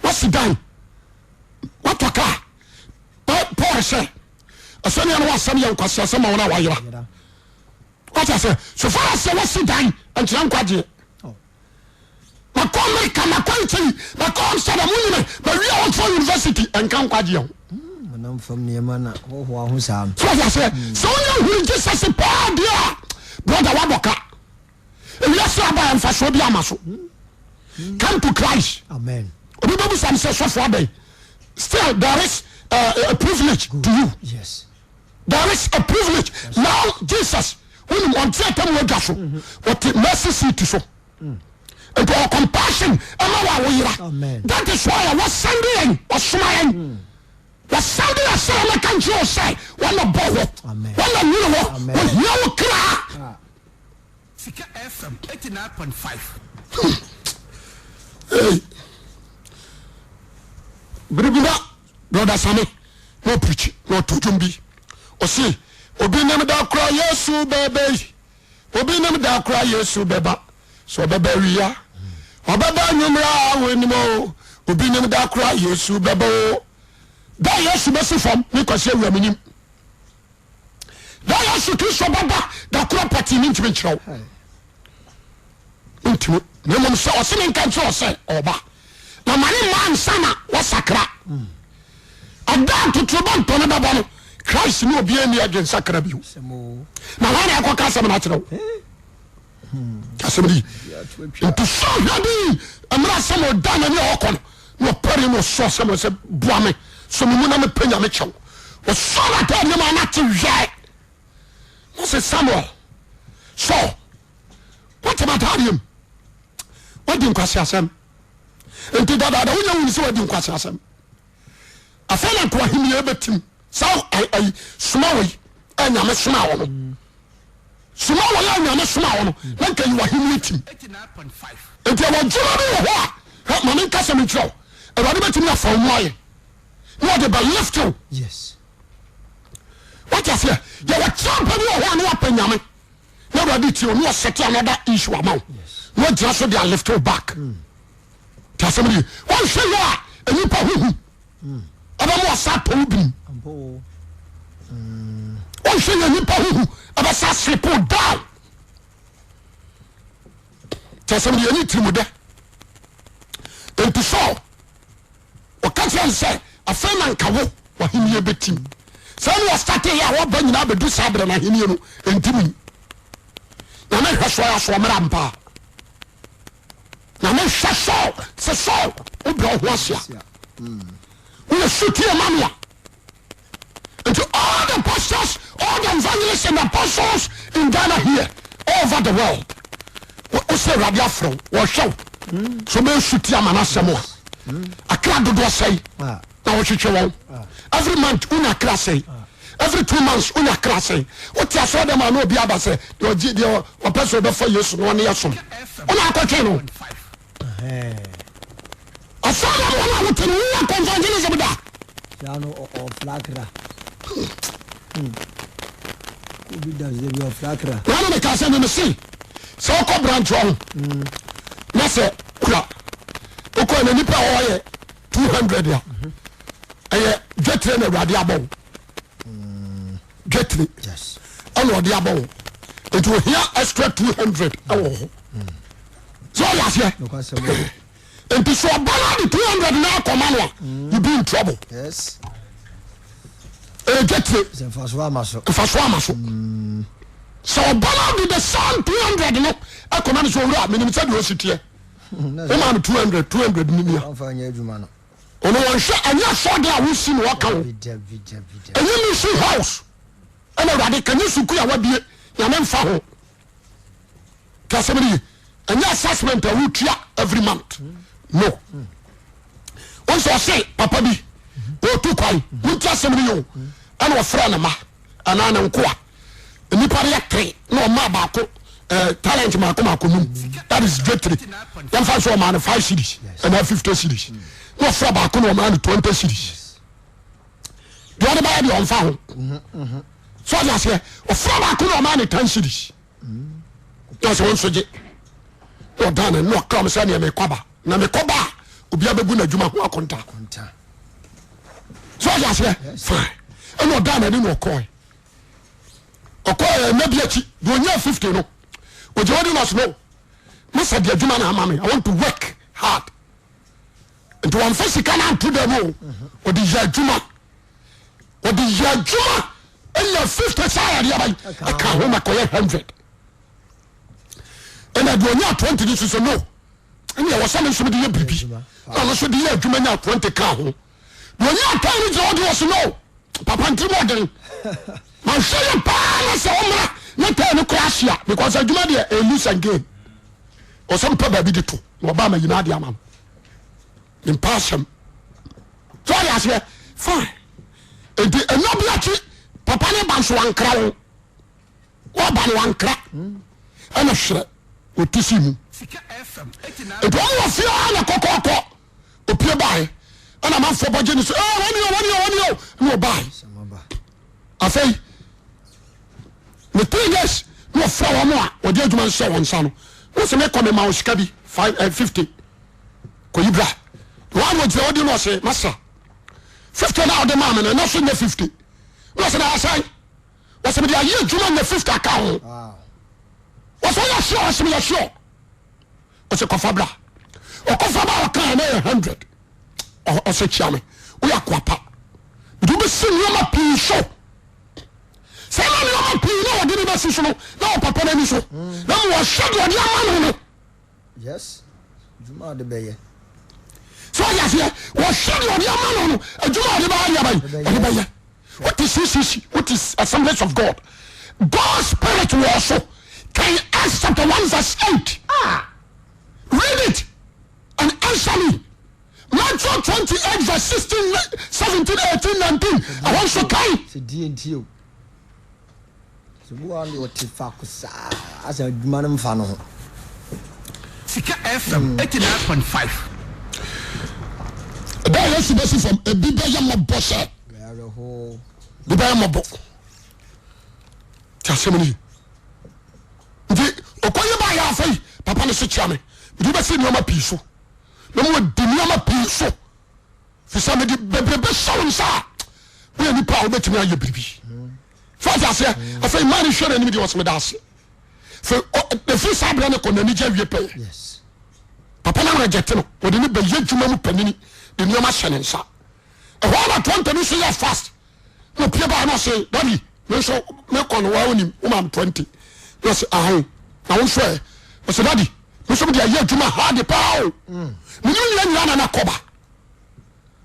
wasi dan watɔ kaa Paul sɛ ɛsɛnea no wasɛm yɛ nkwasi asɛm ma wɔn a wayera. Wata sɛ so far as sɛ wasi dan nkyerɛ nkwagyeɛ. Makɔ America, makɔ Italy, makɔ Amsterdam, wonyime, mawie Oxford University, ɛnka nkwagyeɛ ho. Honam fam nneɛma na hohoa ho saa no. So wate aseɛ? Sɛ wonya hunu Jesus paa deɛ a, brother wabɔ ka. Ewiase aba a mfasoɔ bi ama so. Come to Christ. Amen. Obi bɛbusa me sɛ sɔfo abɛn. Still there is a, a privilege to you. Yes. There is a privilege. Now Jesus, wonim ɔnte atam wɔ adwa so. Ɔte mercy seat so. Nti ɔwɔ compassion ɛma wɔ a woyera. That is why a wɔsɛnde yɛn, wɔsoma yɛn. Wɔsɛnde yɛn sɛ wɔmɛka nkyerɛ wo sɛ wɔn na bɔ hɔ, wɔn na nwene hɔ, wɔhia wo kra. Sika FM 89.5. Hey. Biribi na brother Sami na ɔpirikyi na ɔto dwom bi. Ɔse obi nim da kora Yesu bɛbɛ yi. Obi nim da kora Yesu bɛba. Sɛ ɔbɛba awia, ɔbɛba anwummerɛ a wɔnim o. Obi nim da kora Yesu bɛba o. Da Yesu bɛsi fam ne kwasi awia menim. Da Yesu Kristo bɛba da koro pɔtee mentumi nkyerɛ wo. Mentumi. Na mmom sɛ ɔse menka nkyerɛ wo sɛ ɔba. Na ma ne mma ansa na wasakra. Ɛda a totorobɛnto no bɛbɔ no, Christ ne obiara nni adwensakra bio. Na hwan na ɛkɔka asɛm no akyerɛ wo? Asɛm no yi. Nti sɛ ɔhwɛ bi mmerɛ asɛm ɔda n'ani a ɔkɔ no na ɔpɛre na ɔsɔ asɛm sɛ boa me sɔ me mu na mepɛ nyame kyɛw. Ɔsɔ n'ataadeɛ mu a na te hwɛ. Na sɛ Samuel sɔ wote m'ataadeɛ mu wadi nkwaseasɛm nti dadaada wonya wuni sɛ wadi nkwaseasɛm afei na nkoa ahenni bɛtim saa ayi soma wei. a Nyame somaa wo no. Soma wɔn a Nyame somaa wo no, na nka yi w'ahenni atim. Nti ɛwɔ adwuma bi wɔ hɔ a, hwɛ, ma menka sɛm nkyerɛ wo. Awurade bɛtumi afa wo mu ayɛ na ɔde bɛ lift wo. Yes. Wate aseɛ? Yɛwɔ kyɛmpa bi wɔ hɔ a na wapɛ Nyame na Awurade tie wo na ɔsɛte another issue ama wo na wagyina so de alift wo back. Te asɛm no ye. Wɔnhwɛ yɛ a nnipa ho hu ɛbɛma wasa atɔ wo birim. Wɔnhwɛ yɛ nnipa ho hu ɛbɛsa slip wo down. Te asɛm no ye ne tirimu dɛ. Nti Saul ɔka kyerɛ no sɛ afei na nka wo w'ahennie bɛtim. Sɛ ne wɔstate yɛ a wɔba nyinaa bɛdu saa berɛ no ahennie no ɛntimi. Nyame hwɛ so ayɛ so ɔmmra mpaa. Nyame hwɛ Saul sɛ Saul wobrɛ wo ho ase a woyɛ sotie ma me a nti all the pastors all the evangelists and apostles in Ghana here all over the world wo sɛ awurade afrɛ wo wɔhwɛ wo so bɛyɛ sotie ama no asɛm a akra dodoɔ sɛe na wɔhwehwɛ wɔn every month wonya kra sɛe every 2 months wonya kra sɛe wote asɔre dɛm a na obi aba sɛ deɛ ɔgye deɛ ɔpɛ sɛ ɔbɛfa Yesu na ɔne yɛ som wona akɔtwe no asɔre dɛm wɔn a wote no woyɛ evangelism da Saa no ɔflakra. Obi da sɛ bi ɔflakra. Wɔn na meka sɛ meme se sɛ wokɔ branch hɔ ho na sɛ kura wokɔ na nipa a wɔyɛ 200 a ɛyɛ dwetire na awurade abɔ wo dwetire ɛna ɔde abɔ wo nti ohia extra 200 ɛwɔ hɔ sɛ ɔyɛ aseɛ nti sɛ ɔba no ade 200 na akɔma no a you be in trouble ɛyɛ dwetire mfasoɔ ama so sɛ ɔba no ade the same 200 no akɔma no sɛ owura menim sɛ deɛ ɔsi teɛ woma no 200 200 ni nia ɔno wɔnhwɛ ɛnyɛ asɔɔde a wosi na wɔka wo ɛnyɛ mission house ɛna awurade ka nyɛ sukuu a wabie nyame mfa ho kasɛm no ye ɛnyɛ assessment a wotua every month no wɔn sɛ ɔse papa bi ɔtu kwan wonti asɛm no yɛ o ɛna ɔfrɛ ne ma anaa ne nkoa nipa no yɛ tere na ɔmaa baako eh, talent mako mako num that is dwetire yɛmfa nso ɔmaa no five cedis anaa 50 cedis na ɔfrɛ baako na ɔmaa no 20 cedis deɛ ɔde bɛyɛ deɛ ɔmfa ho so ɔde aseɛ ɔfrɛ baako na ɔmaa no 10 cedis na ɔsɛ wɔn nso gye na ɔdan no na ɔkra m sɛ neɛ mekɔba na mekɔba a obiara bɛbu n'adwuma ho akonta so ɔde aseɛ fine ɛna ɔdan n'ani na ɔkɔɛ ɔkɔɛ ɛna bi akyi deɛ ɔnya 50 no ɔgye ɔde na ɔsɛ no masa de adwuma na ama me I want to work hard nti wɔmfa sika no anto dam o ɔde yɛ adwuma ɔde yɛ adwuma ɛnya 50 saa yadeɛ aban ɛka ho ma kɔyɛ 100 ɛna deɛ ɔnya 20 no soso no ɛne ɛwɔ sɛ me nso mede yɛ biribi na ɔno nso de yɛ adwuma nya 20 ka ho deɛ ɔnya 10 no gyina ɔde ɔse no papa ntiri mu ɔden mahwɛ yɛ paa na sɛ ɔmmra ne 10 no kora ahyia because adwuma deɛ ɛyɛ lose and gain ɔsɛ mpɛ baabi de to na ɔba ma nyinaa de ama no mpa asɛm sɛ ɔde aseɛ fine nti ɛna bi akyi papa ne ba nso wankra wo wɔba no wankra ɛna hwerɛ ɔti si mu nti wɔn wɔ fie a na kɔkɔɔkɔ opie bae ɛna amanfoɔ bɔgye ne so ee wɔn yɛ wɔn yɛ wɔn yɛ ɛna ɔbae afei ne 3 days na ɔfrɛ wɔn a wɔde adwuma nhyɛ wɔn nsa no wọ́n sɛ mekɔ mema wo sika bi five eh, 50 kɔyi bra wɔn a wɔgyina wɔdi no ɔsɛ masa 50 na ɔde maa me no ɛna so nyɛ 50 na ɔsɛ na asɛn wɔsɛ mede ayɛ adwuma nya 50 aka ho wɔsɛ ɔyɛ sure ɔsɛ meyɛ sure ɔsɛ kɔfa bra ɔkɔfa ba ɔka ɛna yɛ 100 ɔsɛ kyia me woyɛ akoa pa mede wobɛsi nneɛma pii so sɛ na nneɛma pii na ɔde ne bɛsi so no na ɔpapa no ani so na ma wɔhwɛ deɛ ɔde ama no no Yes. Adwuma a ɔde bɛyɛ. sɛ ɔyɛ aseɛ wɔhwɛ deɛ ɔde ama no no adwuma a ɔde bɛyɛ deɛ abayi ɔde bɛyɛ wote ccc wote assemblies of god God spirit wɔ so kan Acts chapter 1 verse 8 Ah. read it and answer me Matthew 28 verse 16 17 18 19 ɛhɔ nso kan Sɛ die nti o. Obi wɔ hɔ deɛ ɔte faako saa asɛ adwuma no mfa no ho. Sika FM 89.5. Ɛda a Yesu bɛsi fam, ebi bɛyɛ mmɔbɔ sɛ. Ebi bɛyɛ mmɔbɔ. Ti asɛm ni. Nti ɔkɔyi ba yɛ afei papa no se kyia me. Mede bɛsi nneɛma pii so. Na mo di nneɛma pii so. Fisɛ mede bebrebe hyɛ wo nsa a woyɛ nipa a wobɛtumi ayɛ biribi. Fati aseɛ. Afei maa no hwɛ n'anim deɛ ɔsɛ meda ase. Fei ɛfiri saa berɛ no kɔ n'ani gye awie pɛyɛ. Papa no reject no, wɔde no bɛyɛ adwuma mu panini de nneɛma hyɛ ne nsa. Ɛhɔ na 20 no nso yɛ fast. Na opie baa na ɔse daddy me nso mekɔ no waa wonim wo maam 20. Na ɔse ahan na wo nso ɛ. Ɔse daddy me nso mede ayɛ adwuma hard paa o. Menim nea nyina na na kɔba.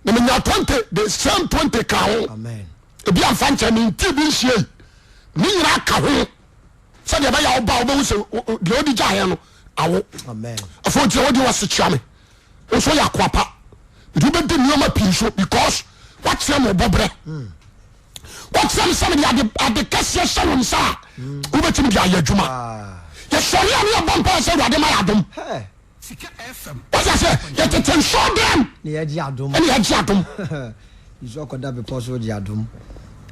Na menya 20 the same 20 ka ho. Ebi amfa nkyɛn me nti bi nsie. Ne nyinaa ka ho. Sɛdeɛ ɛbɛyɛ a woba a wobɛhu sɛ deɛ wode gyaeɛ no awo. Afei ɔgyina hɔ deɛ wɔse kyea me. Wo nso yɛ akoa pa. Mede wobɛdi nneɛma pii so because woakyerɛ me ɔbɔberɛ. Woakyerɛ me sɛ mede ade ade kɛseɛ hyɛ wo nsa a wobɛtumi de ayɛ adwuma. Yɛsɔre a ne yɛbɔ mpaeɛ sɛ Awurade ma yɛ adom. Wọ́n sɛ yɛtete nsɔɔ dɛm. Ní yɛ gye adom. Ɛna yɛ gye adom. Nsu akɔda bepɔ so gye adom.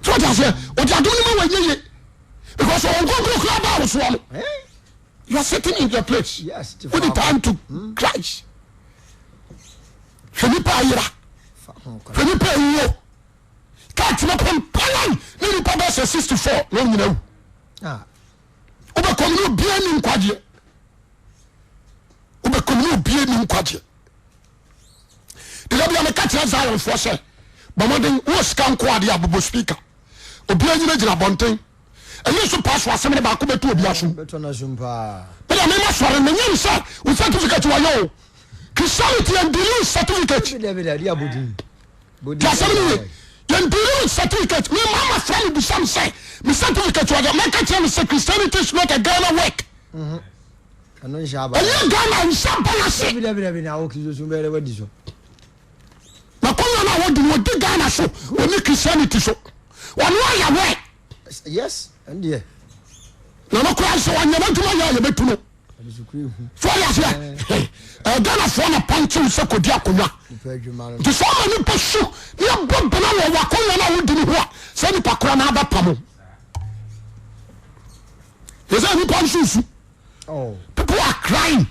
So wọ́n sɛ ɔde adom no ma wɔ yie yie because wɔn nkonkoro kura baa wosoɔ no. You are sitting in your place. Yes. Who the time to Christ. Hwɛ nipa ayera. Hwɛ nipa awuo. Kaa tena pampalan ne nipa bɛ sɛ 64 na wɔn nyina wu. Wobɛkɔm ne obiara ni nkwagyeɛ. Wobɛkɔm ne obiara ni nkwagyeɛ. Deda bia meka kyerɛ Zionfoɔ sɛ bɔ mmɔden wɔ sika nko adeɛ abobɔ speaker. Obiara nyina gyina abɔnten. Ɛnyɛ so paa so asɛm no baako bɛto obi asom. Mede mema sɔre menyɛ sɛ wo certificate wɔyɛ o. Christianity yɛn deal with certificate. Ti asɛm no ye. Yɛn deal with certificate. Me mama fra me bisa me sɛ me certificate wɔyɛ. Mɛka kyerɛ no sɛ Christianity is not a Ghana work. Ɛnyɛ Ghana nhyɛ aban ase. N'akonnwa no a wɔdi no wɔdi Ghana so wɔni Christianity so. Wɔn ayɛ wɛ. Yes, ɛndeɛ. Na no koraa sɛ wɔnyɛ n'adwuma yɛ a yɛbɛtu no. So ɔyɛ aseɛ Ghanafoɔ na pɔnkyew sɛ kɔdi akonnwa. Nti sɛ ɔma nipa su ne ɛbɔ bena wɔ w'akonnwa no a wodi no ho a sɛ nipa korɔ no abɛpa mo. Yɛ sɛ nipa nso su. People are crying.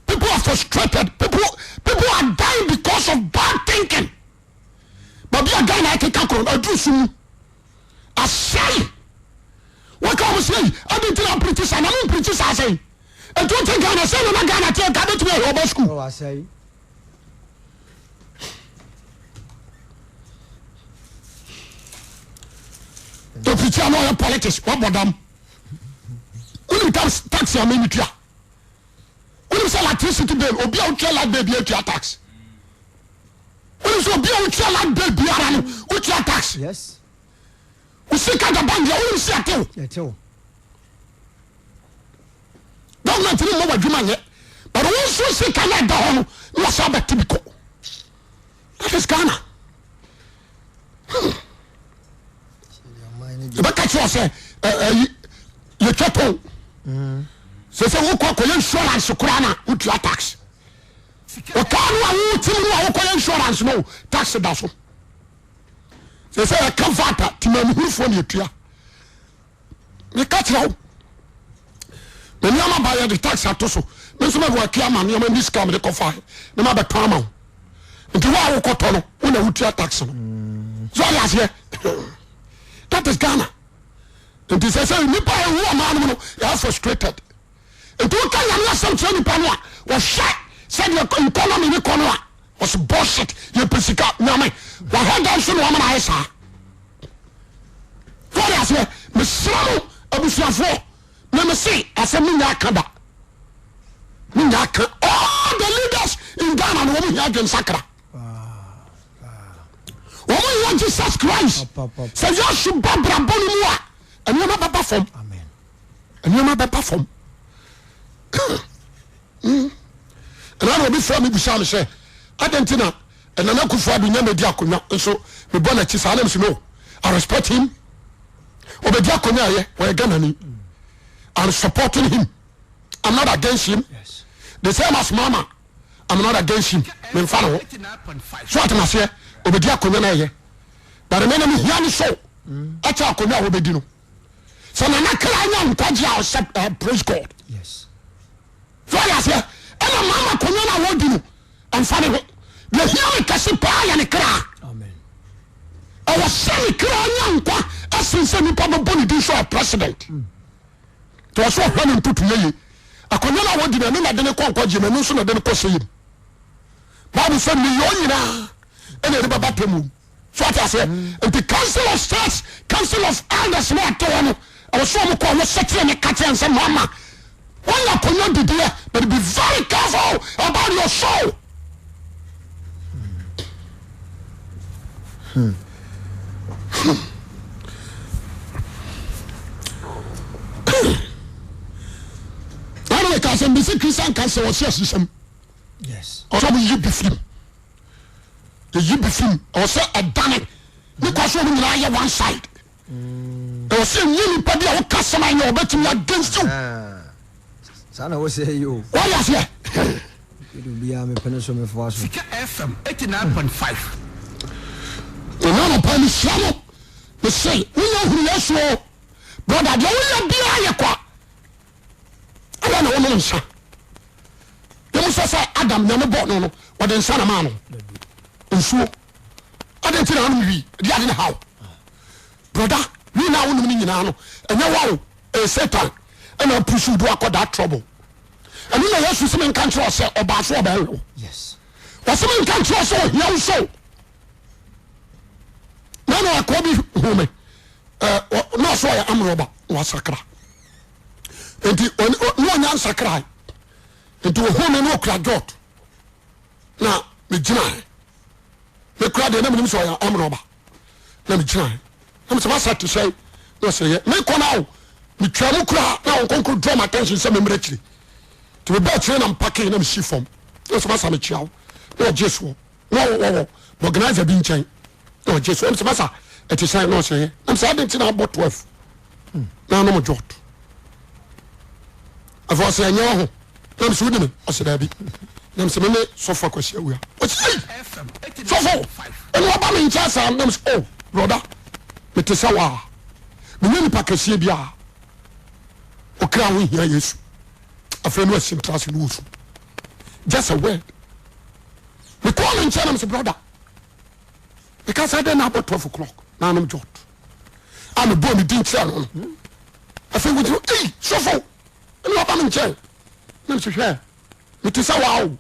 People are frustrated. People people are dying because of bad thinking. Baabi a Ghana akeka kɔ no aduru so mu. Asɛe. Wɔka wɔn sɛ yi adi nti na mpirikyi saa na mo mpirikyi saa sɛn. Nti wote Ghana sɛ na na Ghana te nka bɛtumi ahwɛ ɔba sukuu. Oh, Opirikyi a na ɔyɛ politics wabɔ dam. Wonim tax tax a mɛmi tua. Wonim sɛ electricity bill obi a wotua light bill bi atua tax. Wonim sɛ obi a wotua light bill biara no wotua tax. Yes. Wo sika da bank deɛ wonim sɛ ɛtew. Ɛtew. Government no mmɔ w'adwuma nyɛ but wo nso sika no ɛda hɔ no na wɔsɛ abɛte bi kɔ. That is Ghana. Hmm. Yɛbɛka kyerɛ sɛ ɛyi yɛtwa tɔn. Sɛ sɛ wokɔ akɔyɛ insurance koraa na wotua tax. Ɔkaa no a wotim no a wokɔyɛ insurance no tax da so. Sɛ sɛ yɛka VAT a timamuhurufoɔ na yɛtua. Meka kyerɛ wo me nneɛma ba yɛde tax ato so me nso mɛbɔ atua ama nneɛma ne sika mede kɔfa ne ma bɛtɔn ama wo nti wo a wokɔtɔ no wo na wotua tax no so ɔde aseɛ that is Ghana nti sɛ sɛ nipa a ɛwu ɔman no mu no yɛ frustrated nti woka nyame asɛm kyerɛ nipa no a wɔhwɛ sɛdeɛ economy ne kɔ no a wɔsɛ bullshit yɛpɛ sika nyame wahwɛ da nso na wama no ayɛ saa Wode aseɛ mesrɛ mo abusuafoɔ na mese asɛm no nya aka da ne nya aka all the leaders in Ghana no wɔn hia adwensakra wɔn hia Jesus Christ sɛ Yesu ba brabɔ no mu a nneɛma bɛba fam nneɛma bɛba fam Ɛna na obi frɛ me bisa me sɛ adɛn nti na Nana Akufo Addo nya mɛdi akonnwa nso mebɔ n'akyi saa na mesi no I respect him ɔbɛdi akonnwa ɛyɛ ɔyɛ Ghana ni. I'm supporting him I'm not against him Yes. the same as mama I'm not against him memfa ne ho so ate maseɛ obɛdi akonnwa no ɛyɛ but me no mehia ne so ɛkyɛ akonnwa a wɔbɛdi no sɛ nana kra nya nkwagye a ɔsɛ eh, praise God Yes. so ɔyɛ aseɛ ɛna mama akonnwa no a wɔdi no ɛmfa ne ho deɛ hia me kɛse paa yɛ ne kra Amen. ɛwɔ sɛ ne kra nya nkwa ɛsen sɛ nipa bɛbɔ ne din so a president nti ɔsɛ ɔhwɛ ne ntoto yɛye akonnwa no a wɔdi no ɛno na de ne kɔ nkwagye mu ɛno nso na de ne kɔ sɛyɛ mu bible sɛ nneyɔɔ nyinaa ɛna ɛde bɛba pɛ mu so ate aseɛ nti council of states council of elders no ate hɔ no ɛwɔ sɛ ɔmo kɔ ɔmo sɛkyerɛ ne ka kyerɛ nsɛ mama wɔnyɛ akonnwa didiɛ but be very careful about your soul. Ɛna meka sɛ mbese Christian council ɔsɛ asisɛm. Ɔsɛ ɔmo yi bi firim. Yɛyi bi firim. Ɔsɛ ɛdane. Ne kɔ so ɔmo nyinaa yɛ one side. Ɛwɔ sɛ ɛnyɛ nipa bi a woka sɛm anyɛ ɔbɛtumi against you. Saa na wosɛ yi o. Wɔyɛ aseɛ. Edu biara mepene so mefoa so. Sika FM 89.5. Ɛna anɔpa mehyia no mese wonya hunu Yesu o brɔda deɛ woyɛ biara yɛ kwa ɛna na wonom nsa yɛmu sɛ sɛ Adam nyame bɔ no no wɔde nsa na maa no nsuo adɛn nti na wonom wii ɛde ade ne haw brɔda wii na wonom no nyinaa no ɛnyɛ wa o ɛyɛ Satan ɛna apusu do akɔ that trouble ɛno na Yesu sɛ menka nkyerɛ sɛ ɔbaa so ɔbɛhwɛ wo wɔsɛ menka nkyerɛ sɛ ɔhia wo so na na akoa bi hu me na ɔsɛ ɔyɛ amrɔba na wasakra nti na ɔnya nsakra nti ɔhu me na ɔkura jot na megyinae mekura deɛ na menim sɛ ɔyɛ amrɔba na megyinae na mesɛ masa te sɛ na ɔsɛ yɛ mekɔ no ao metwa mu kura na wɔn nkonkoro draw my attention sɛ memmrɛ akyire nti meba akyire na mpake na mesi fam na ɔsɛ masa mekyia wo na ɔgye soɔ na wɔwɔ organizer bi nkyɛn na ɔgye soɔ mesɛ masa ɛte sɛ na ɔsɛ yɛ na mesɛ ade nti na abɔ 12 na anom jot afei ɔsɛ ɛnyɛ ɔho na mesɛ wodi me ɔsɛ daabi na mesɛ mene sɔfo akwasi awua ɔsɛ ei sɔfo ɛne ɔba me nkyɛn saa na mesɛ oh brɔda mete sɛ waa menyɛ nipa kɛseɛ bi a ɔkra ho hia yesu afei no asi ntra ase no wɔ su just a word mekɔɔ ne nkyɛn na mesɛ brɔda meka sɛ dɛn na abɔ 12 o'clock na anom jot a mebɔɔ me din kyerɛ no no afei wogyina ei sɔfo ɛne ɔba me nkyɛn na mesɛ hwɛ mete sɛ waa o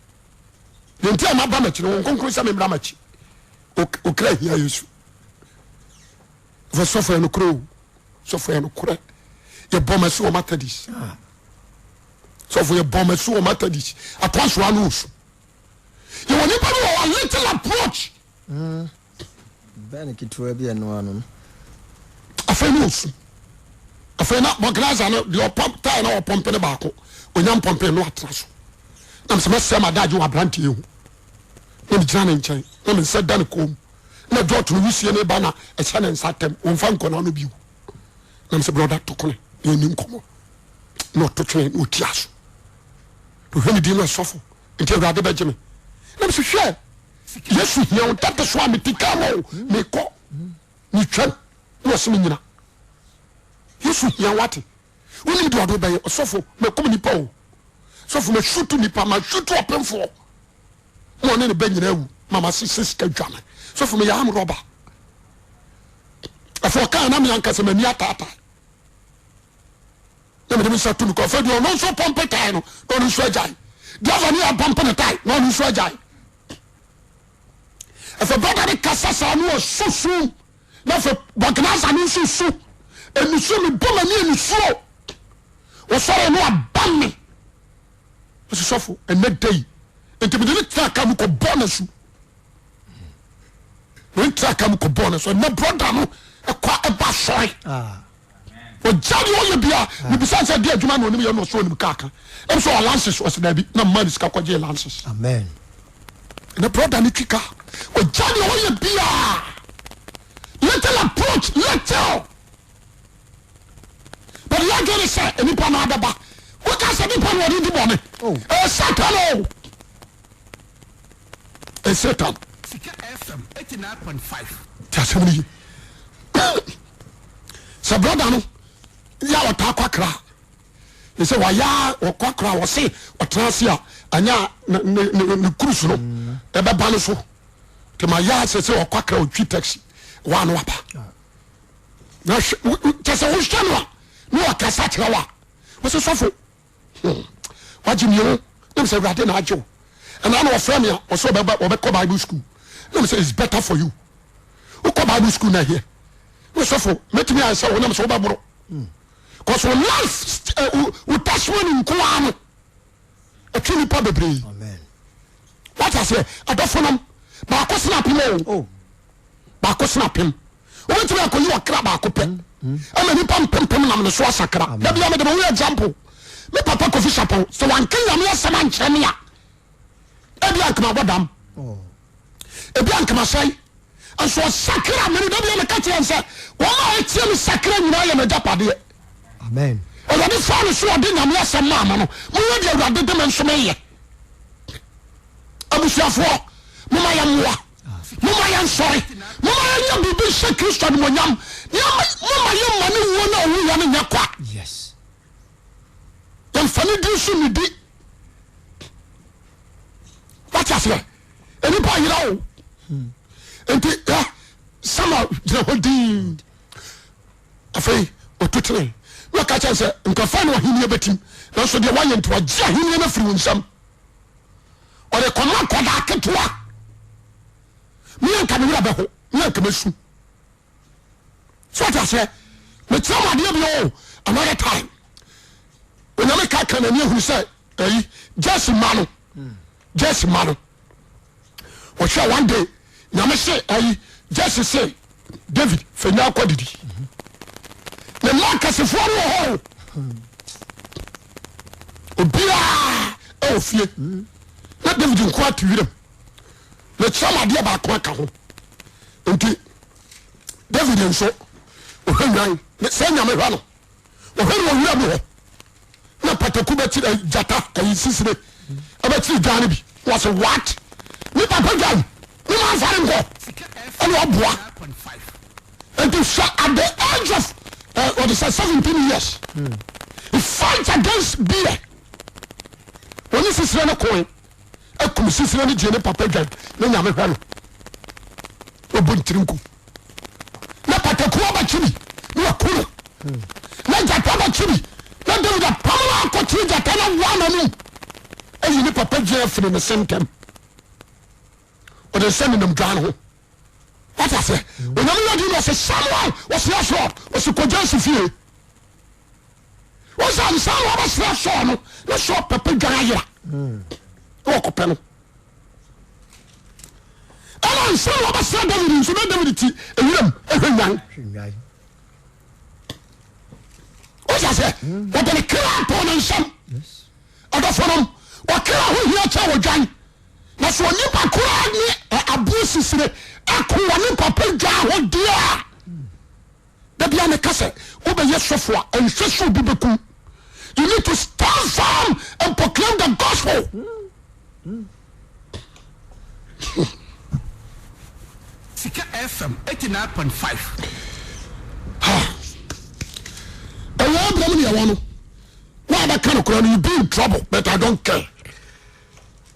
deɛ nti a maba m'akyi no wɔn nkonkron sɛ memmra m'akyi okra hia yesu fɛ sɔfo yɛ nokorɛ o sɔfo yɛ nokorɛ yɛbɔ ma si wɔ methodist sɔfo yɛbɔ ma si wɔ methodist atɔnsoa no osu yɛwɔ nipa bi wɔ wɔ little approach Bɛn ketewa bi ɛno ano no. Afei na osu. Afei na bɔglaza no deɛ ɔpɔm tae na ɔpɔmpe no baako. Onya mpɔmpe no atena so. Na mesɛ mɛsɛ ma adagye wɔ aberanteɛ yi ho. Na megyina ne nkyɛn na me nsa da ne kɔn mu. Na dɔɔto no wusie ne ba na ɛhyɛ ne nsa tɛm. Wɔmfa nkɔ n'ano bio. Na mesɛ brɔda to kone na ɛni nkɔmmɔ. Na ɔto twene na ɔtia so. Ɔhwɛ me din no ɛsɔfo. Nti awurade bɛgye me. Na mesɛ hwɛ Yesu hia wo that is why mete kaa mu o mekɔ metwam na ɔsɛ me nyina Yesu hia wate wonim deɛ ɔde bɛyɛ ɔsɔfo makum nipa o sɔfo masutu nipa masutu ɔpemfoɔ ma ɔne ne bɛ nyina awu ma masese sika dwane sɔfo meyɛ am rɔba afei ɔkaa na me ankasa m'ani ataataa na mede me nsa to me kɔ afei deɛ ɔno nso pɔmpe tae no na ɔno nso agyae deɛ ɔfa ne yɛ pɔmpe ne tae na ɔno nso agyae afei brɔda ne kasa saa no ɔso sum na afei bɔgnasa no nso su nisuo mebɔ m'ani nisuo wɔsɔre no aba me ɔsɛ sɔfo ɛnɛ da yi nti mede ne tena ka mu kɔ bɔ no su ne tena ka mu kɔ bɔ no su ɛnɛ brɔda no ɛkɔ ɛba sɔre ah. Ɔgya deɛ ɔyɛ bia mebisa sɛ deɛ adwuma na ɔnim yɛ na ɔsɛ ɔnim kaa ka ɛm sɛ ɔlances ɔsɛ daabi na mma ne sika kɔgye lances. Amen. Ne brother ne twi kaa ɔgya deɛ ɔyɛ bia little approach little. But yɛadwene ne sɛ nnipa no abɛba. Woka sɛ nipa na ɔde di bɔne. Oh. Ɛyɛ Satan o. Ɛyɛ Satan. Sika FM 89.5. Ti asɛm no ye. Sɛ brɔda no yɛ a ɔtaa kɔ akra ne sɛ wayɛ a ɔkɔ akra ɔse ɔtena ase a anyɛ a ne ne ne cruise no ɛbɛba no so. Te ma yɛ a sɛ sɛ ɔkɔ akra ɔtwi taxi wa no aba. Na hwɛ kyɛ sɛ wohwɛ no a na ɔkasa kyerɛ wo a wɔsɛ sɔfo hmm, wagye mi o na sɛ awurade na agye wo ɛna na ɔfrɛ me a ɔsɛ ɔbɛba ɔbɛkɔ bible school na sɛ it's better for you wokɔ bible school na ɛyɛ na sɔfo mɛtumi ayɛ sɛ wo nam sɛ wobɛboro cause wo life eh, wo testimony nko ara no ɛtwe nipa bebree wate aseɛ adɔfo nom baako sena apem o oh. baako sena apem wobɛtumi akɔyi ɔkra baako pɛ ama nipa mpempem nam ne so asakra da bia mede me ho example me papa Kofi Sapɔn sɛ wanka nyame asɛm ankyerɛ me a ebi ankama bɔ dam oh. ebi ankama sɛe nso ɔsakra me no da bia meka kyerɛ sɛ wɔn a ɛtie me sakra nyinaa yɛ m'agyapadeɛ Amen. Awurade faa no so ɔde nyame asɛm maa mo no moyɛ deɛ Awurade de me nso meyɛ abusuafoɔ moma yɛmmoa Momma yɛnsɔre. Momma yɛnyɛ biribi nhyɛ Kristo animuonyam. Momma yɛmma ne wuo no a ɔwuiɛ no nyɛ kwa. Yɛmfa ne din so nnidi. Wate aseɛ? Nnipa ayera o. Hmm. Nti ɛ Samuel gyina hɔ din. Afei ɔtu tene na ɔka kyɛn sɛ nkurɔfoɔ na ɔhenni bɛtim nanso deɛ wayɛ nti wagye ahenni no afiri wo nsam. Ɔde kɔma akwadaa ketewa. Me anka me werɛ bɛho, me anka mɛsu. So ɔte aseɛ, mekyerɛ mo adeɛ bi o another time. Onyame ka ka n'ani ahunu sɛ ɛyi Jesse ma no, Jesse ma no. Ɔhwɛ one day Nyame se ɛyi Jesse se David fɛ nya akɔ didi. Ne mma akɛsefoɔ no wɔ hɔ o. Obiara ɛwɔ fie na David nko ate wiram. Mekyerɛ mo adeɛ baako aka ho. Nti David nso ɔhwɛ nwan sɛ Nyame hwɛ no ɔhwɛ no wɔ wiram hɔ na pataku bɛkyerɛ eh, gyata ayi sisire ɛbɛkyerɛ dwan no bi wɔsɛ what ne papa dwan ne ma nfa ne nkɔ ɛna ɔboa nti hwɛ at the age of eh, wɔde sɛ 17 years he fight against beer wɔne sisire no koe akum sisire no gye ne papa dwan ne nyame hwɛ no ɔbɔ ntiri nku na pataku abɛkye bi na waku no na gyata abɛkye bi na David apam no akɔkyere gyata no awoa n'anum ayi ne papa dwan afiri ne se ntɛm ɔde nsa nenam dwan no ho wate aseɛ onyame yɛ di na ɔsɛ Samuel ɔsɛ yes Lord ɔsɛ kɔgya si fie ɔsɛ ansa na ɔbɛsrɛ Saul no na Saul papa dwan ayera na ɔkɔpɛ no ɛna ansa na ɔbɛsrɛ David nso na David ti ewuram ɛhwɛ nwan ɔsɛ sɛ wɔde ne kra too ne nsam ɔdɔfonom ɔkra ho hia kyɛ wɔ dwan na sɛ onipa koraa ne aboɔ sisire ɛko wɔ ne papa dwan ho deɛ a Da bia meka sɛ wobɛyɛ sɔfo a ɛnhwɛ sɛ obi bɛkum. You need to stand firm and proclaim the gospel. Sika FM 89.5. Ha. Ɛwɔ abirɛ mu ne ɛwɔ no. Wa abɛka no koraa no you be in trouble but I don't care.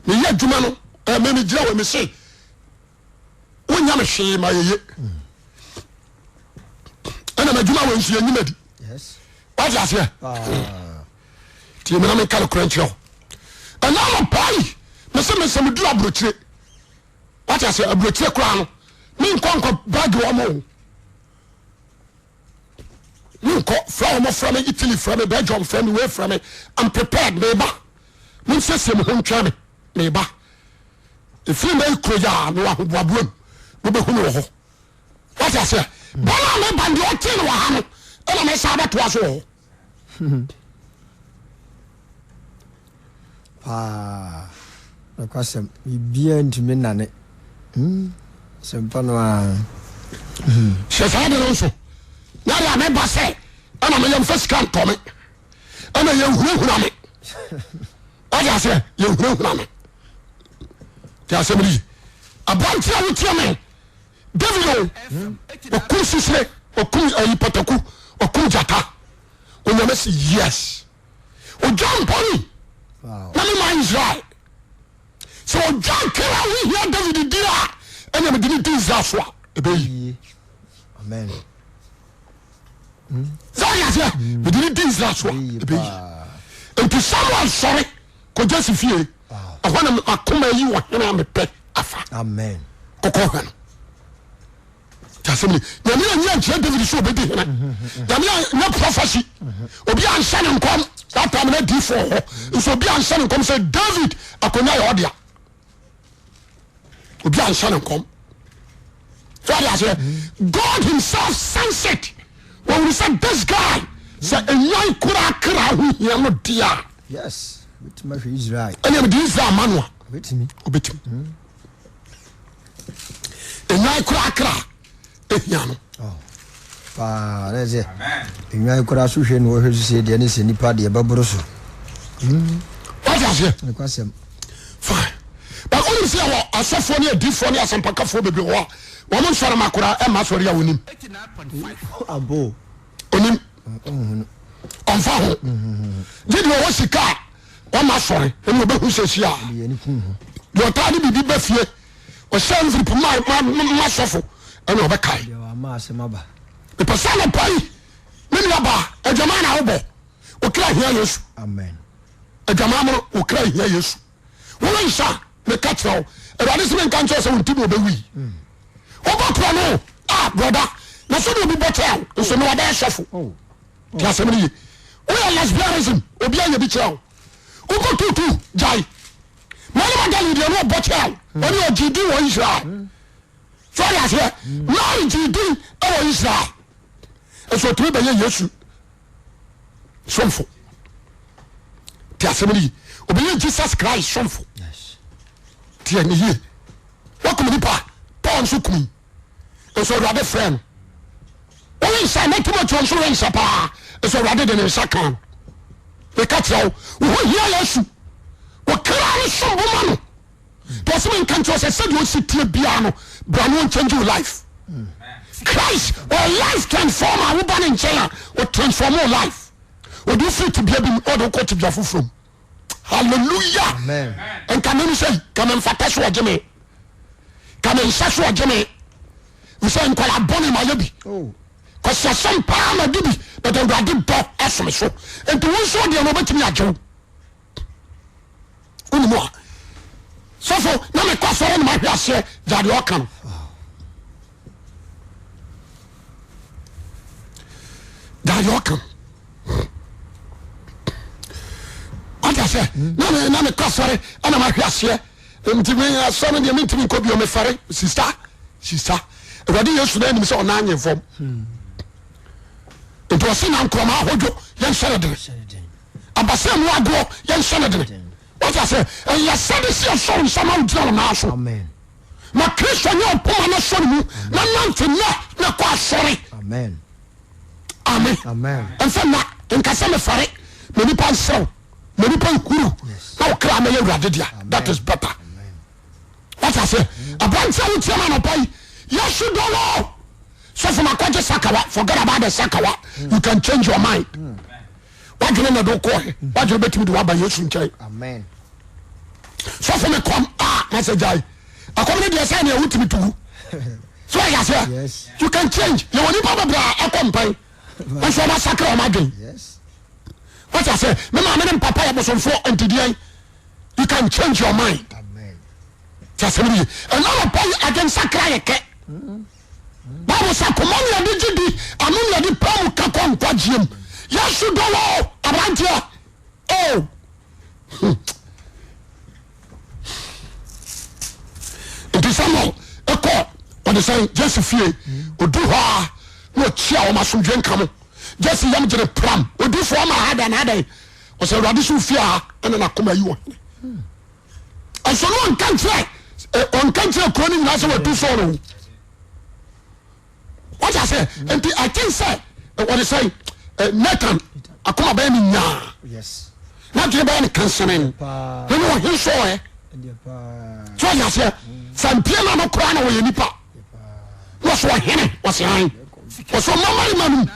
Meyɛ adwuma no ɛmɛ me gyina wɔ me se. Wonya me hwee ma yɛye ɛna madwuma wɔ nso yɛnyima di wate aseɛ nti mena menka nokorɛ nkyerɛ wo ɛna anɔpa yi mese mesɛ meduru aburokyire wate aseɛ aburokyire koraa no menkɔ nkɔ bag wɔ mo menkɔ frɛ wɔn frɛ me Italy frɛ me Belgium frɛ me wei frɛ me I'm prepared meba monsiesie mo ho ntwɛn me meba ɛfiri na ɛkuro yɛ a mewɔ ahoboaboa mu mobɛhu me wɔ hɔ wate aseɛ bɔne a meba deɛ ɔtee no wɔ ha no ɛna mɛsa bɛtoa so wɔ hɔ Paa nokwasɛm biribiara ntumi nnane hmm sɛmpa no ara hmm. Hyɛ saa de no nso na deɛ meba sɛ ɛna. Ɛna meyɛ mfa sika ntɔ me. Ɛna yɛnhunahuna me. Wate aseɛ? Yɛnhunahuna me. Te asɛm no yi. Aberante a wotie me, David o, ɔkum sisire, ɔkum ayi pataku, ɔkum gyata. Onyame se yes. Ogya mpɔn na me ma Israel. Sɛ ogya kra ho hia David di a, ɛna mede ne di Israel so a, ɛbɛyi. Amen. Sɛ ɔyɛ aseɛ, mede ne di Israel so a, ɛbɛyi. Nti Samuel sɔre kɔ Jesse fie. Ɛhɔ na makoma yi ɔhene a mepɛ afa. Amen. Kɔkɔ hwɛ no. Ti asɛm ni. Nyame anyi ankyerɛ David sɛ ɔbɛdi hene. Nyame anyɛ prophecy. Obi anhyɛ ne nkɔm. That time na diifoɔ hɔ. Nso obi anhyɛ ne nkɔm sɛ David akonnwa yɛ ɔdea. Obi anhyɛ ne nkɔm. So ɔde aseɛ. God himself sends it. Wɔhunu sɛ this guy sɛ enyan koraa kra ho hia no dea. Yes. Obetumi ahwɛ Israel. Ɛnna mede Israel ma no a. Obetumi. Obetumi. Enwan koraa kra ehia no. Oh, paa na sɛ enwan koraa so hwɛ na wɔhwɛ so sɛ deɛ ne sɛ nipa deɛ bɛboro so. Wate aseɛ? Nokwasɛm. Fine. But wonim sɛ yɛwɔ asɔfoɔ ne adiifoɔ ne asɛmpakafoɔ bebree wɔ hɔ a wɔn nsɔre ma koraa ɛmma asɔre a wɔnim. Abo. Onim. Ɔmfa ho. Gye deɛ ɔwɔ sika a wama asɔre ɛna ɔbɛhu sɛ si a. Deɛ ɔtaa de biribi ba fie ɔhyɛ envelope ma ma ma sɔfo ɛna ɔbɛkae. Mepɛ sɛ anɔpa yi me nua baa adwaman na wobɔ okra hia Yesu. Adwaman mono okra hia Yesu. Wone nsa a meka kyerɛ wo Awurade sɛ menka nkyerɛ sɛ wo nti na ɔbɛwui. Wobɔ korɔ no a brɔda na sɛ de obi bɔ kyerɛ wo nso ne wabɛyɛ sɔfo. Ti asɛm no ye. Woyɛ lesbianism obi ayɛ bi kyerɛ wo. Wokɔ tutu gyae. Mary Magdalene deɛ no ɔbɔ kyerɛ wo. Ɔne ɔgye din wɔ Israel. So ɔde aseɛ. Mary gye din wɔ Israel. Nso ɔtumi bɛyɛ Yesu somfo. Ti asɛm no ye. Ɔbɛyɛ Jesus Christ somfo. Ti ɛne yie. Wakum nipa. Paul nso kum. Nso Awurade frɛ no. Wowe nsa na Timoteo nso we nsa paa. Nso Awurade de ne nsa kaa no. Meka kyerɛ wo, wo ho hia Yesu. Wo kra no som bo ma no. Deɛ ɔsɛ menka nkyerɛ sɛ sɛdeɛ ɔsi tie biara no, bra no ɔnchange wo life. Christ ɔyɛ life transformer. Woba ne nkyɛn a, ɔtransform wo life. Ɔde wo firi tebea bi mu, ɔde wo kɔ tebea foforɔ mu. Hallelujah. Nka mem sɛ ka memfata so ɔgye me. Ka me nsa so ɔgye me. Sɛ nkwadaa bɔne ma yɛ bi. Oh. Kwasiasɛm paa ma di bi but awurade dɔ aso me so. Nti wo nso deɛ no ɔbɛtumi agye wo. Wonim a sɔfo na mekɔ asɔre na mahwe aseɛ gya deɛ ɔka no. Gya deɛ ɔka no. Wate aseɛ na me na mekɔ asɔre ɛna mahwe aseɛ nti me asɔre deɛ mentumi nkɔ bio mefɛre sista sista awurade yesu na anim sɛ ɔna nye fam nti ɔse na nkorɔma ahodwo yɛnhyɛ no dene abasɛ mu agoɔ yɛnhyɛ no dene wate aseɛ ɛyɛ sɛde sɛ yɛsɔ nsa ma wogyina wo naa so ma kristo nyɛ ɔpoma no sɔ ne mu na nante nnɛ na kɔ asɔre Amen. Amen. Mfa nna nka sɛ mefɛre ma nipa nserew ma nipa nhuru na wo kra mɛyɛ awurade dea. That is better. Wate aseɛ? Aberante a wotia ma anɔpa yi, Yesu dɔ wo. Sɔfo ma kɔgye sakawa. Forget about the sakawa. You can change your mind. Wadwene na ɛde wokɔɛ. Wadwene bɛtumi de waba Yesu nkyɛn. Amen. Sɔfo me kɔm a masɛ gyae. Akɔm no deɛ sɛ nea wotumi tugu. So wate aseɛ? Yes. You can change. Yɛwɔ nipa bebree a ɛkɔ mpɛn. Nso wɔn asakra wɔn adwene. Yes. Wate aseɛ? Me maame ne mpapa yɛ bosomfoɔ nti deɛn? You can change your mind. Amen. Ti asɛm no ye. Ɛna nɔpa yi adwensakra yɛ kɛ. Bible sɛ akoma ne yɛde gye di, ano ne yɛde paa mu ka kɔ nkwagyeɛ mu. Yesu dɔ wo aberanteɛ. Oh. Nti Samuel ɛkɔ ɔde sɛn Jesse fie odu hɔ a na ɔkyia wɔn asomdwe nka mo Jesse yam gyere pram odifoɔ ama ha dan adan ɔsɛ awurade so fie ha ɛna n'akoma yi wɔ hene ɛnso no ɔnka nkyerɛ ɔnka nkyerɛ kuro no nyinaa sɛ watu Saul o wọ́n ti ase nti I think sɛ wɔde sɛn. eh, Nathan akoma bɛyɛ ne nyaa n'adwene bɛyɛ ne kansene ne ne ɔhen sɔɔ ɛ so ɔyɛ aseɛ sɛ mpie na no koraa na wɔyɛ nipa na ɔsɛ ɔhene ɔsɛ an ɔsɛ ɔma mmarima no mu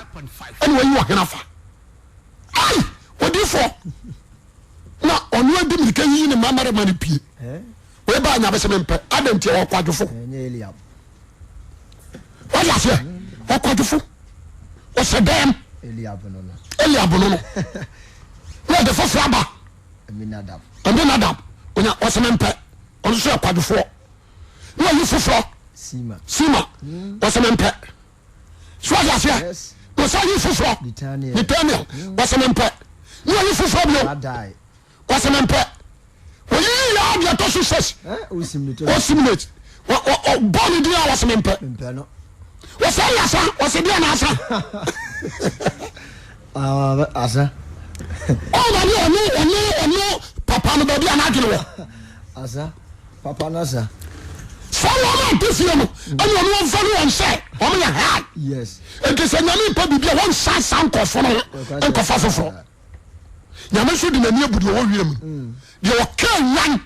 ɛna wɔyi ɔhene afa ai odifoɔ na ɔno adi mirika yiyi ne mma mmarima no pie wei baa nya bɛsɛ mempɛ adɛn nti ɔwɔ kwadwofo wọ́n yà sẹ́ ọkwadwofo ọsẹ dẹ́m Eliab no no ní ọdẹ foforọ aba Aminadab onya ọsẹ mempɛ ɔno nso yɛ kwadwofoɔ ní ɔyi foforɔ Sima ɔsɛ mempɛ so wọ́n yà sẹ́ ọsẹ yi foforɔ Nathaniel ɔsɛ mempɛ ní ɔyi foforɔ bio. Wɔsɛ mempɛ. Oyiyi yɛ adeɛ ɛtɔ so six. Osimilate. Ɔbɔ ne din a wɔsɛ mempɛ. Wɔsɛ yɛ asa. Wɔsɛ deɛ na asa. Asa. Ɔma ne ɔno ɔno ɔno papa no baabi a n'adwene wɔ. Asa. Papa no asa. Sɛ wɔn a ɔte fie no ɛna ɔno ɔnfa ne wɔn sɛ wɔn yɛ high. Yes. Nti sɛ nyame mpɛ biribi a wɔn nsa sa nkɔfo no ho nkɔfa foforɔ. Nyame nso de n'ani abu deɛ ɔwɔ wiem no deɛ ɔka nwan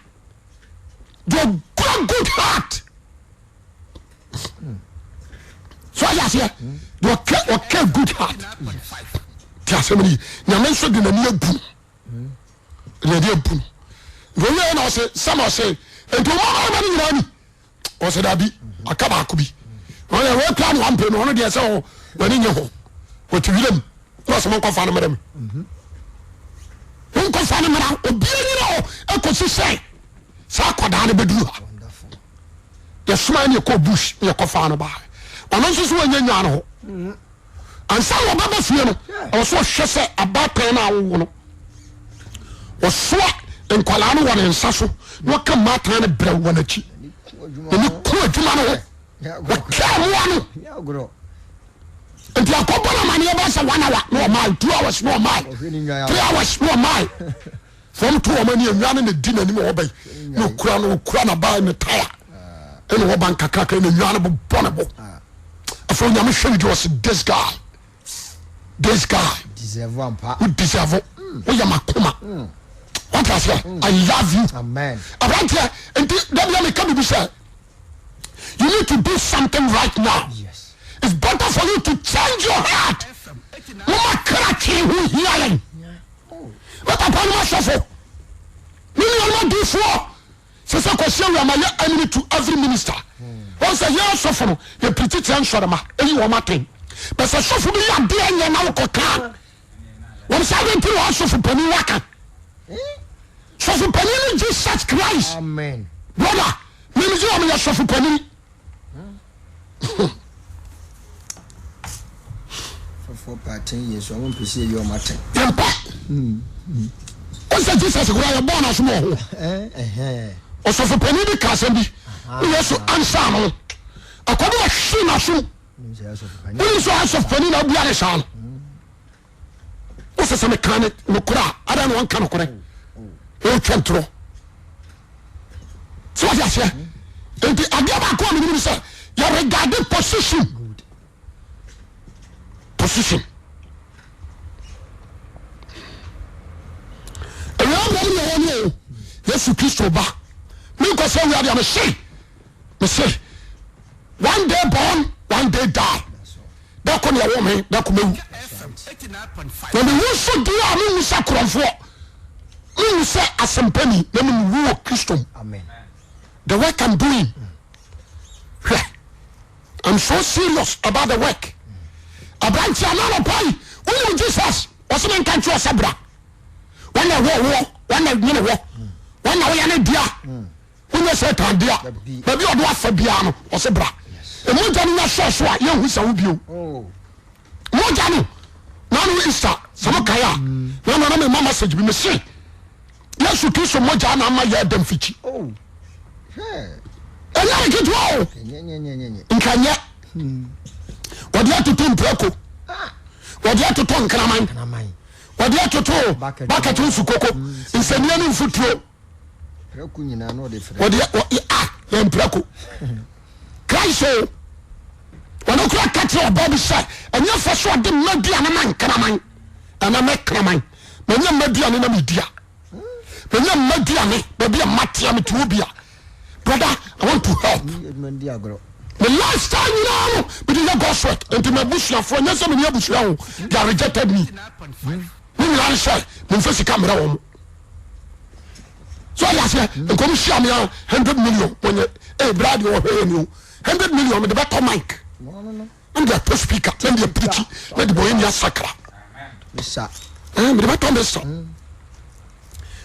deɛ ɔkura good heart so ɔyɛ aseɛ deɛ ɔka ɔka good heart te asɛm no yi Nyame nso de n'ani abu no n'ani abu no deɛ ɔyɛ na ɔse sɛm ɔse nti ɔmo ɔmo no nyinaa ni ɔsɛ dabi aka baako bi ɔyɛ wei kura na wampɛ no ɔno deɛ sɛ ɔ w'ani nye ho wɔte wiram na ɔsɛ monkɔfa no mmerɛ me monkɔfa no mmara obia nyina hɔ ɛkɔsi sɛ saa akɔdaa no bɛduru ha yɛsoma ne yɛkɔ bush ne yɛkɔfa no baa ɔno nso so wɔnyɛ nyaa no hɔ Ansa na ɔbɛba fie no, ɛwɔ sɛ ɔhwɛ sɛ abaatan no a awowo no, ɔsoa nkwadaa no wɔ ne nsa so na ɔka mmaatan no brɛw wɔ n'akyi. N'ani ku adwuma no ho. Ɔtwa mmoa no. Nti akɔbɔ no amaneɛ bɛyɛ sɛ one hour na ɔmae, 2 hours na ɔmae, 3 hours na ɔmae. Fam to wɔn ani enwa no na di n'anim ɔba yi na okura no okura n'aba ne taya ɛna ɔba nkakraka na enwa no bobɔ ne bo. Afei onyame hwɛ ne di ɔsi this guy this guy deserve ampa wo deserve woyɛ makoma wate aseɛ I love you amen aberanteɛ nti dabi a meka biribi sɛ you need to do something right now yes it's better for you to change your heart moma kra twe ho hia yɛn Me papa nom asɔfo, me nuanom adiifoɔ, sɛ sɛ Kwasi Awia ma yɛ enemy to every minister. Wɔn sɛ yɛn asɔfo no yɛ pirikyi kyerɛ nsɔrema, eyi wɔn atɛn. Bɛ sɛ sɔfo bi yɛ adeɛ nyɛ na wokɔ kaa. Wɔn sɛ adeɛ nti na asɔfo panin waka. Sɔfo panin no Jesus Christ. Amen. Brother, mímu sɛ wɔn yɛ sɔfo panin. Sɔfoɔ pɛ atɛn yie so ɔmo mpɛ sɛ yɛyi ɔmo atɛn. Yɛmpɛ. Ɔsɛ Jesus koraa yɛbɔɔ n'asom wɔ ho. Ɔsɔfo panin bi ka asɛm bi ne Yesu ansa no. Akɔde ɔhwe n'asom. Wonim sɛ ɔsɔfo panin na abua ne saa no. Wosɛ sɛ meka ne nokorɛ a adɛn na ɔnka nokorɛ ɔretwa ntorɔ so wate aseɛ nti adeɛ baako a menim ne sɛ yɛ regard position position awia mmom ne ɛwɔ ne o Yesu Kristo ba menkɔ sɛ awia deɛ mese mese one day born one day die dako ne ɛwɔ me dako mɛwu na mewu nso deɛ a menwu sɛ korɔmfoɔ menwu sɛ asɛmpani na mewu wɔ Kristo mu the work I'm doing hwɛ I'm so serious about the work aberante a na anɔpa yi wonim Jesus ɔsɛ menka nkyerɛ ɔsɛ bra wɔn na ɛwɔ woɔ wɔn na nyene wɔ wɔn na woyɛ ne dea Wonyɛ Satan dea. Baabi a ɔde wafa biara no, ɔse bra. Mogya no nya sɔɔ so a, yɛnhu sɛ wo bio. Mogya no, nano Easter, sɛ mo kae a, nano na mema message bi, mese, Yesu Kristo mogya na ama yɛ dɛm fikyi. Ɛnyɛ ne ketewa o. Nka nyɛ. Wɔde atoto mprako. Wɔde atoto nkraman. Wɔde atoto bucket nsukoko. Nsania ne mfuturo. Prako nyinaa na ɔde frɛ. Ɔde ɔ a yɛ mprako. Christ o. Ɔno kura ka kyerɛ ɔbaa bi sɛ ɛnyɛ fɛ sɛ ɔde mma aduane ma nkraman. Ɛnɛ me kraman manya mma aduane na medi a manya mma aduane baabi a matea mete hɔ bi a brother I want to help. Me lifestyle nyinaa no mede yɛ God's work nti m'abusuafoɔ nyɛ sɛ mene abusua ho they are rejected me. Ne nyinaa ne sɛ memfa sika mmerɛ wɔn. So ɔde aseɛ nkɔm hyia me a 100 million wɔnyɛ ee bra deɛ ɔhwɛ yɛ ni o 100 million mede bɛtɔ mic. Na mede atɔ speaker na mede apirikyi na de bɔyɛ ni asakra eh, mede bɛtɔ me sa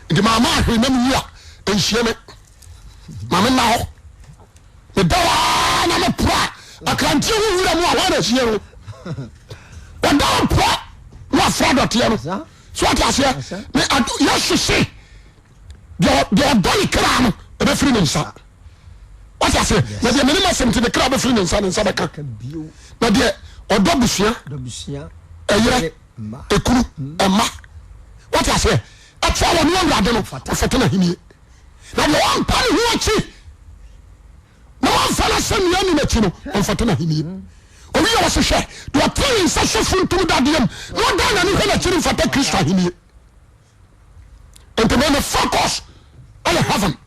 nti maama ahwee na mewu a nhyia me ma me nna hɔ meda hɔ aa na mepra akranteɛ ho wura mu a hɔ na ahyia no ɔda hɔ pra na wafra dɔteɛ no so ɔte aseɛ ne Yesu se deɛ ɔdɔ ne kra no ɛbɛfiri ne nsa wate aseɛ na deɛ menim asɛm nti ne kra bɛfiri ne nsa ne nsa bɛka na deɛ ɔdɔ busua ɛyerɛ ekunu ɛma wate aseɛ ɛkyɛ wɔ ne awurade no ɔfata no ahennie na deɛ ɔmpa ne ho akyi na wɔmfa no sɛ nea ni n'akyi no ɔmfata no ahennie owi yɛ wɔse hwɛ deɛ ɔtene ne nsa hyɛ funtum dadeɛ mu na ɔdan n'ani hwɛ n'akyi no mfata Kristo ahennie Nti me me focus ɛyɛ heaven.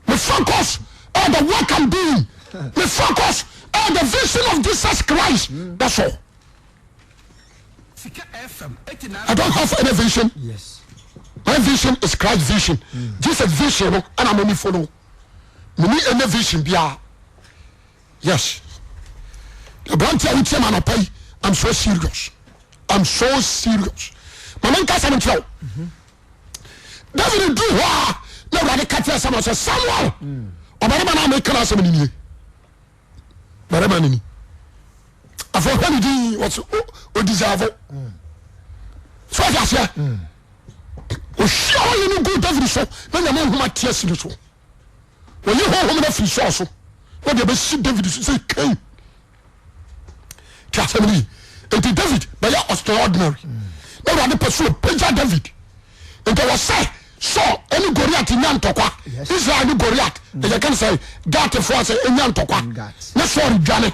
Me focus ɛyɛ the work I'm doing. Me focus ɛyɛ the vision of Jesus Christ. That's all. I don't have any vision. Yes. My vision is Christ vision. Jesus vision no ɛna mo mi follow. Me ni any vision biara. Yes. Aberante a wotie ma anɔpa yi, I'm so serious. I'm so serious. Ma menka asɛm nkyerɛ wo. David duru hɔ a na Awurade ka kyerɛ Samuel sɛ Samuel, ɔbarima no a meka no asɛm no nie. Barima no ni. Afei ɔhwɛ ne din wɔsɛ ɔdeserve. So ɔde aseɛ. Ɔhyia ɔyɛ no gu David so na Nyame nhoma te asi ne so. Wɔyi honhom no afiri Saul so na ɔde abɛsi David so sɛ kan. Ti asɛm no yi. Nti David bɛyɛ extraordinary. Na Awurade pɛ so ɔpagya David. Nti wɔ sɛ Saul ɛne Goliath nya ntɔkwa. Israel ne Goliath. Ɛyɛ kan sɛ Gatfoɔ sɛ ɛnya ntɔkwa. Na Saul dwane.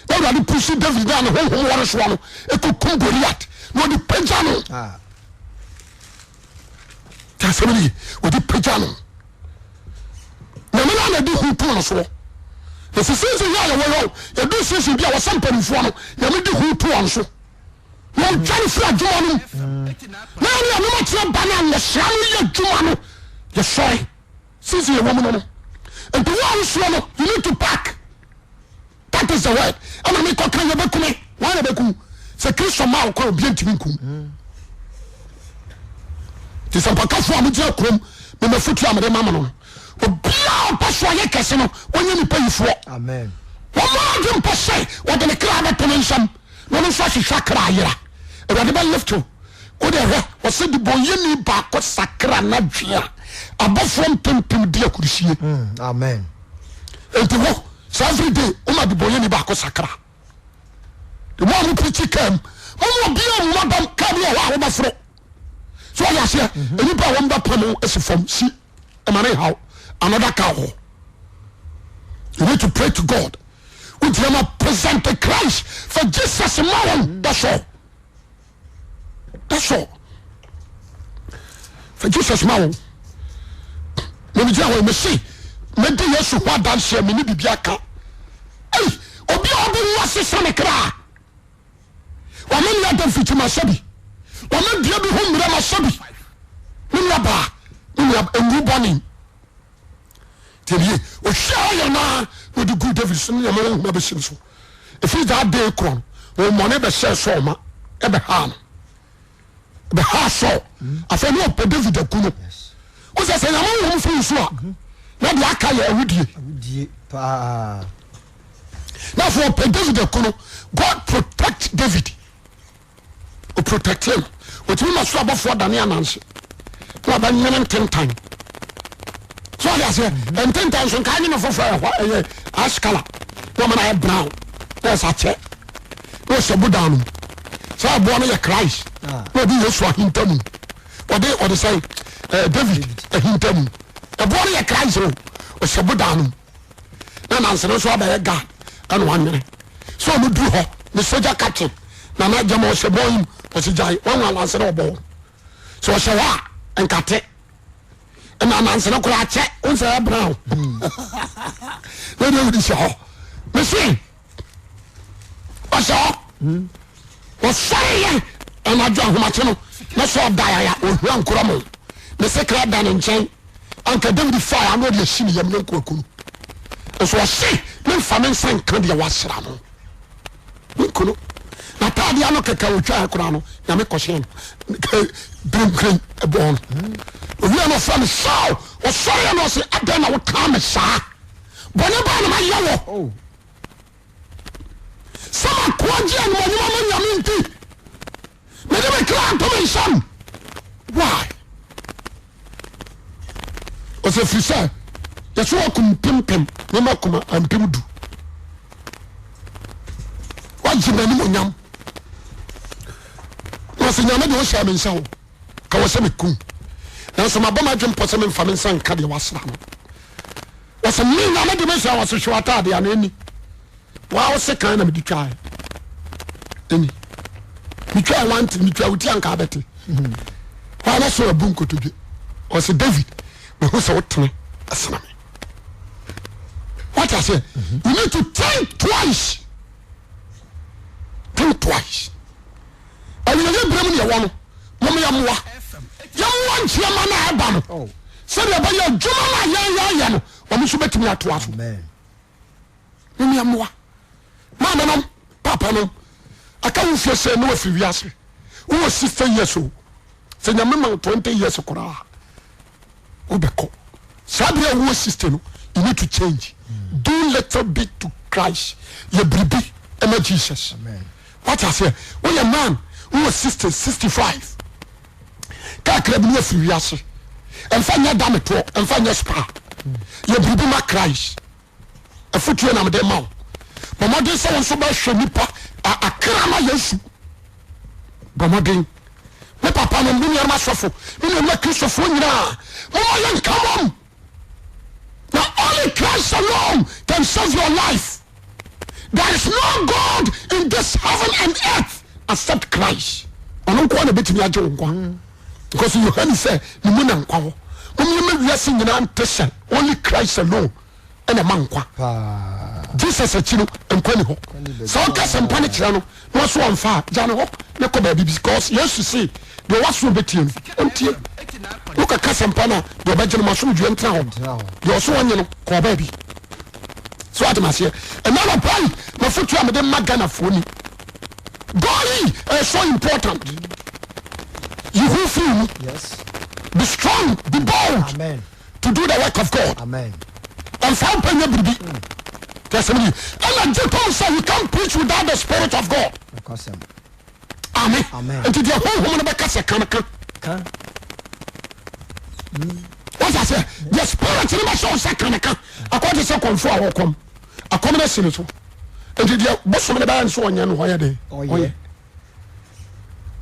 Na Awurade pusi David na ne honhom wɔ ne soɔ no ɛkɔkum Goliath. Na ɔde pagya no. Ah. Ti asɛm no yi. Ɔde pagya no. Nyame no na ɛde hu too no soɔ. Ɛfi season yi a yɛwɔ yɛ o, yɛdu season bi a wɔsɛ mpanimfoɔ no, Nyame de hu to wɔn so. Na wɔdwane firi adwuma no mu. Na yɛne yɛnom akyerɛ ba no a wɔsra no yɛ adwuma no, yɛsɔre. Season yɛwɔ mu no no. Nti wo a wosoɔ no, you need to pack. That is the word. Ɛna me kɔka yɛ bɛku me. Wɔn na bɛku. Sɛ Kristo ma wo kwan obi ntumi nku. Te sɛ mpakafoɔ a mogyina kurom mema fotu a mede ma mo no. Obiara ɔpɛ so ɔyɛ kɛse no wɔnyɛ nipa yifoɔ. Amen. Wɔn adwe mpɛ sɛ wɔde ne kra bɛto ne nsam na ɔno nso ahwehwɛ akra ayera. Awurade bɛ lift wo. Wode hwɛ wɔsɛ debɔnyɛni baako sakra n'adwene a abɔfoɔ mpempem di akurisie. Amen. Enti wo sɛ every day woma debɔnyɛni baako sakra. Mo a mo pirikyi kaa mu mo mu obiara mu madam kaa bi wɔ hɔ a wobɛforo. So wɔde aseɛ nnipa a wɔn bɛpam asi fam si ɛma ne haw another car hɔ. You need to pray to God. Wogyina ma present Christ for Jesus ma wɔn. That's all. That's all. For Jesus ma wɔn. Mene gyina hɔ mese medi Yesu ho adanseɛ mene biribi aka. Ei, obi a ɔbɛwu asesa ne kra. Wɔn ne ada mfikyi ma sɛ bi. Wɔn dua bi ho mmerɛ ma sɛ bi. Me nua baa, me nua ngu bɔne. Tiɛnie, ɔhwia hɔ yɛ naa na ɔde gu David so ne nneɛma wɔn nhoma bɛsi no so. Ɛfiri that day korɔ no, wɔn mmɔne bɛhyɛɛ Saul ma, ɛbɛhaa no. Ɛbɛhaa Saul. Afei ne ɔpɛ David aku no. Wo sɛ sɛ nyame honhom firi so a, na deɛ aka yɛ awudie. Awudie paa. Na afei ɔpɛ David aku no. God protect David. Ɔprotectee no. Ɔtumi ma soro abɔfoɔ dane ananse na ɔbɛnwene ntentan. So ɔde aseɛ mhm. ntentan nso nka nwene foforɔ ɛhɔ ɛyɛ ash color na ɔma no ayɛ brown na ɛsɛ akyɛ na ɔhyɛ bodan no mu sɛ ɛboɔ no yɛ Christ ah. na ɔde Yesu ahinta mu ɔde ɔde sɛ eh, David ahinta mu ɛboɔ no yɛ Christ o ɔhyɛ bodan no mu na nanse no nso abɛyɛ guard ɛna wanwene sɛ ɔmo duru hɔ ne soja captain nana gyama ɔhyɛ bɔn yi mu. Ɔsi gyae wɔn ananse na ɔbɔ wɔn. Sɛ ɔhyɛ hɔ a nkate ɛna ananse no koraa kyɛ wɔn sɛ ɛyɛ brown. Na David hyɛ hɔ. Mese ɔhyɛ hɔ. Ɔsɔre yɛ anadwo ahomakye no na sɛ ɔda yaya ohua nkorɔ mo. Mese kra da ne nkyɛn. Anka David faa ano ɔde asi ne yam ne nko aku no. Nso ɔse memfa me nsa nka deɛ wasra no. Ne kunu n'ataadeɛ ano kɛkɛ a ɔtwaeɛ koraa no nyame kɔhyɛn no birimbirim ɛbɔɔ no owia no ɔfrɛ no Saul ɔsɔreɛ no ɔse adɛn na wotaa me saa bɔne baa na mayɛ wɔ oh. sɛ makoa gye animonyam ama nyame nti Mede me kra ato me nsam. Why? Ɔsɛ firi sɛ yɛsɛ wakum mpempem ne makuma mpem du. Wagye m'anim onyam. Na ɔsɛ nyame deɛ ɔhyɛ me nsa o. Ka wɔ sɛ mekum. Nanso mabɔ m'adwene pɔ sɛ memfa me nsa nka deɛ wasra no. Wɔsɛ me nyame de me hyɛ wɔsɛ hwɛ w'ataadeɛ ana ɛni. Waa wo sekan na mede twae ɛni metwaa wante metwaa wo ti anka abɛte waa na so abu nkotodwe ɔsɛ David mehu sɛ wotene ɛsena me what I say you need to think twice think twice awieɛ berɛ mu ne ɛwɔ no mom yɛmmoa yɛmmoa nkyerɛma no a ɛba no oh. sɛdeɛ ɛbɛyɛ adwuma no a yɛyɛyɛ no wɔn nso bɛtumi atoa so Mumia mmoa. Maame nom, papa nom, aka wo fie sɛ ne wafiri wiase. Wowɔ 60 years o. Sɛ nyame ma wo 20 years koraa wobɛkɔ. Saa bere a wowɔ 60 no, you need to change. Do little bit to Christ. Yɛ biribi ma Jesus. Wate aseɛ? Woyɛ man, wowɔ 60, 65. Kakra bi ne wafiri wiase. Ɛmfa nyɛ dametoɔ, ɛmfa nyɛ spa. Yɛ biribi ma Christ. Afotuo na mede ma wo. Bɔ mmɔden sɛ wo nso bɛhwɛ nipa akra ma Yesu. Bɔ mmɔden. Me papa no, me nuanom asɔfo, me nuanom akristofoɔ nyinaa, momma yɛnka mmom. Na only Christ alone can save your life. There is no God in this heaven and earth except Christ. Ɔno nkoa na bɛtumi agye wo nkwa. Because Yohane sɛ ne mu na nkwa wɔ. Momma wiase nyinaa nte sɛ only Christ alone ɛna ɛma nkwa. Jesus akyi no nkwa ni hɔ. Sɛ ɔka sɛmpa no kyerɛ no na ɔso ɔmfa a, gya ne hɔ ne kɔ baabi because Yesu se deɛ ɔwɔ aso ɔbɛtie no ɔntie. Wokɔka sɛmpa no a deɛ ɔbɛgye no ma asomdwoeɛ ntena hɔ, deɛ ɔso ɔnye no kɔɔ baabi. So ate maseɛ? Ɛna anɔpa yi mafotuo a mede ma Ghanafoɔ ni. Go yi ɛyɛ so important. Yi ho firi mu. Be strong, be bold. Amen. To do the work of God. Amen. Ɛnfa wo pɛ nyɛ biribi. Kɛsɛm ni. Ɛna gye tom sɛ you can't preach without the spirit of God. Amen. Amen. Nti deɛ honhom no bɛka sɛ ka no ka. Ka. Wọ́n sɛ deɛ spirit no bɛhyɛ wo sɛ ka no ka. Akɔ te sɛ kɔnfo a wɔkɔm. Akɔm no asi ne so. Nti deɛ bosom no bɛyɛ nso ɔnyɛ no ɔyɛ dɛ. Ɔyɛ.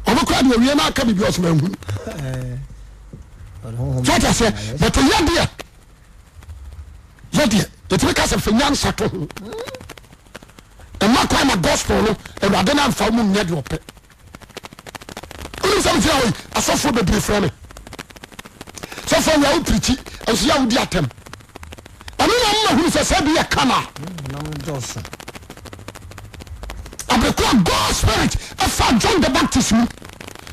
Ɔno koraa deɛ owie no aka biribi ɔsɛ manhunu. So ɔte aseɛ but yɛ deɛ yɛ deɛ yɛtumi ka sɛ fɛ nyansa to ho. Ɛma kwan ma gospel no awurade no amfa mu nyɛ deɛ ɔpɛ. Wonim sɛ mefiri hɔ yi asɔfoɔ bebree frɛ me sɔfoɔ wia wo pirikyi nso yɛ wodi atɛm. Ɛno na mma hunu sɛ sɛ bi yɛ kana. Aberekoa God spirit ɛfa John the Baptist mu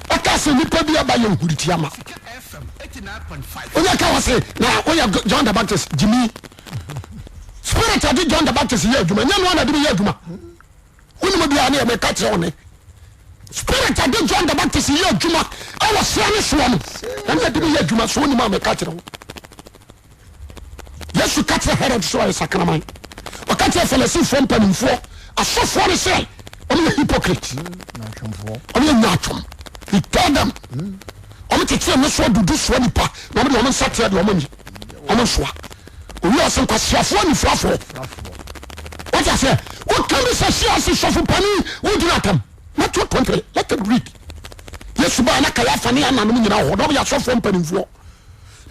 ɛka sɛ nipa bi aba yɛ nhuritia ma. Wonya ka wɔ se na woyɛ John the Baptist gyimi. Spirit ɔde John the Baptist yɛ adwuma nyɛ noa na de yɛ adwuma. Wonim biara ne yɛ meka kyerɛ wo ne. Spirit ɔde John the Baptist yɛ adwuma ɛwɔ serɛ ne soɔ no ɛne ɛde yɛ adwuma so wonim a meka kyerɛ wo. Yesu ka kyerɛ Herod sɛ ɔyɛ sakraman. Ɔka kyerɛ Farisifoɔ mpanimfoɔ, asɔfoɔ no sɛ wɔn yɛ hypocrite, wɔn yɛ nyaatwom. He tell them wɔn kyekyere ne soɔ dudu soɔ nipa na wɔn de wɔn nsa teɛ deɛ wɔn nyi wɔn nsoa. Owi ɔsɛ nkwasiafoɔ nifurafoɔ. Wɔte aseɛ woka bi sɛ si ase sɔfo panin wogyina atam. Matthew 23 let it read. Yesu baa na Kayafa ne ananom nyinaa wɔ hɔ na wɔn yɛ asɔfoɔ mpanimfoɔ.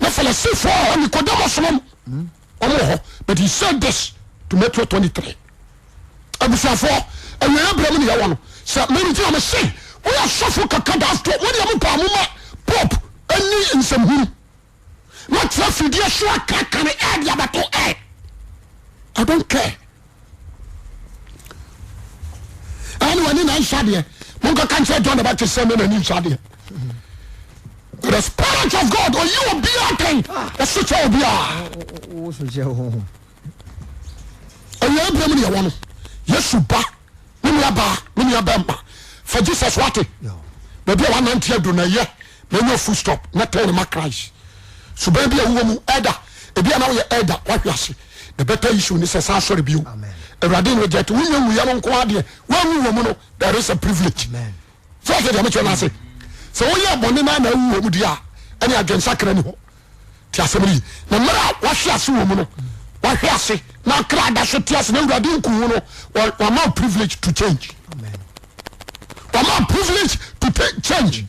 Na Farisifoɔ wɔ hɔ, Nicodemus nom wɔn wɔ hɔ, but he said this to Matthew 23. Abusuafoɔ, awieɛ berɛ mu ne yɛwɔ no, sɛ mene gyina me se, Woyɛ sɔfo kaka da so mo deɛ mo paa mo ma pope ɛni nsɛmhunu na ɔtena fidie so akaka ne ɛɛ de abɛto ɛɛ I don't care. Ɛne wani na nhyɛ adeɛ monkɔka nkyerɛ John the Baptist sɛ me n'ani nhyɛ adeɛ. The spirit of God oyi obiara atɛn ɔso kyɛ obiara. Ɛyɛ ebire mu ne yɛwɔ no Yesu ba. Me nua baa, me nua bɛɛma, fa Jesus wate. Baabi a wanante adu na ɛyɛ na ɛnyɛ full stop na turn ma Christ. Suban bi a wowɔ mu elder, ebi a na woyɛ elder wahwe ase. The better issue ne sɛ san sɔre bio. Awurade no reject wonya nwuyɛ no nko adeɛ woanwu wɔ mu no there is a privilege. Sɛ ɔsɛ deɛ mekyerɛ no ase. Sɛ woyɛ bɔne na na awu wɔ mu deɛ a ɛne adwensakra ni hɔ. Te asɛm no yi. Na mmerɛ a wahwe ase wɔ mu no, wahwe ase na akra da so te ase na Awurade nku wo no, wama wo privilege to change. Wama wo privilege to take change.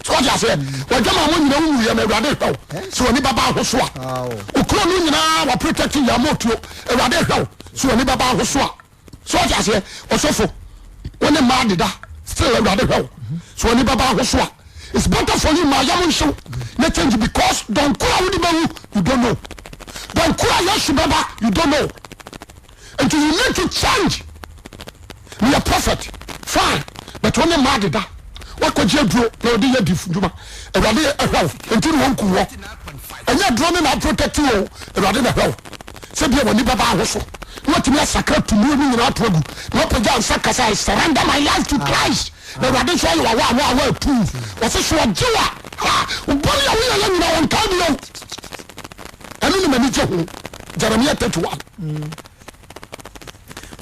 So wate aseɛ, wadwama mo nyina wo wuyɛ na Awurade hwɛ wo sɛ w'ani bɛba ahoso a. Okuro no nyinaa wa protect yɛ ama otuo. Awurade hwɛ wo sɛ w'ani bɛba ahoso a. So ɔte aseɛ ɔsɔfo wo ne mmaa deda still awurade hwɛ wo so w'ani bɛba ahoso a it's better for you maa yam nhyew na change because dɔnkoro a wode bɛwu you don't know dɔnkoro a yesu bɛba you don't know nti you need to change meyɛ prophet fine but wo ne mmaa deda wakɔgye aduro na ɔde yɛ di dwuma awurade ɛhwɛ wo nti na wɔnku wɔ ɛnyɛ aduro ne na aprotect wo awurade na ɛhwɛ wo sɛ bia w'ani bɛba ho so na watumi asakra tumi no nyinaa ato agu na wapagya nsa kasa I surrender my life to Christ na awurade nso ayɛ wawa awa awa atu wɔse so ɔgye wa ha bɔne a woyɛ yɛ nyinaa wɔnkae bio ɛno ne m'ani gye ho Jeremiah 31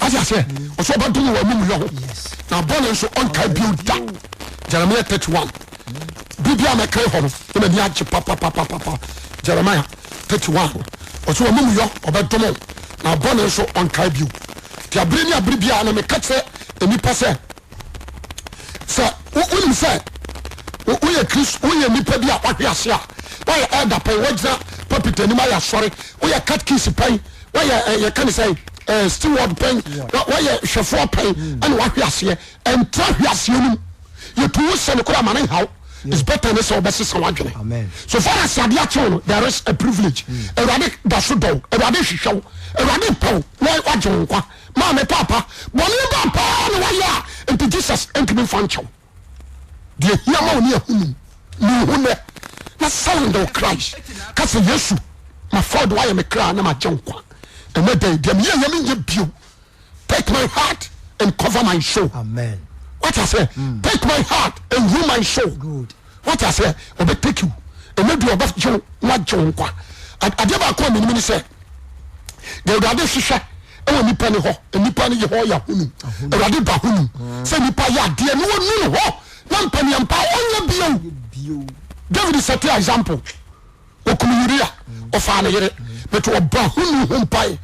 wate aseɛ ɔsɛ ɔbɛdom wɔ amumuyɔ ho na bɔne nso ɔnkae bio da Jeremiah 31 biribi a mɛkae hɔ no na m'ani agye papapapapa Jeremiah 31 no ɔsɛ w'amumuyɔ ɔbɛdom na bɔne nso ɔnkae bio nti abere ne abere biara na meka kyerɛ nnipa sɛ sɛ wonim sɛ woyɛ Kristo woyɛ nipa bi a wahwe ase a woayɛ elder pɛn woagyina pulpit anim ayɛ asɔre woyɛ catechist pɛn woayɛ eh, yɛka ne sɛ eh, steward pɛn woayɛ hwɛfoɔ pɛn hmm. ɛna wahwe aseɛ ɛntra hwe aseɛ no mu yɛtu wo sɛ no koraa ma ne nhaw it's better ne sɛ wobɛsesa w'adwene so far as adeɛ akyew no there is a privilege hmm. awurade da so dɔw awurade hwehwɛ wo awurade pɛw na wagye wo nkwa maame paapa bɔne ba paa na wayɛ a nti Jesus ntumi mfa nkyɛw deɛ hia ma wo ne ahunu ne hu nɛ na surrender Christ ka sɛ Yesu mafa de wayɛ me kra na magye nkwa ɛnɛ dɛn deɛ meyɛ yɛ menyɛ bio take my heart and cover my soul amen what I say mm. take my heart and rule my soul good what I say ɔbɛ take you ɛnɛ deɛ ɔbɛ gye wo na wagye wo nkwa adeɛ baako a menim ne sɛ deɛ awurade hwehwɛ ɛwɔ nipa ne hɔ nipa ne yɛ hɔ yɛ ahonu awurade dɔ ahonu sɛ nipa yɛ adeɛ ne wɔnu ne hɔ na mpaniampa ɔnyɛ bio David sɛte example ɔkum Uria ɔfaa ne yere but ɔbɔ ahonu ho mpae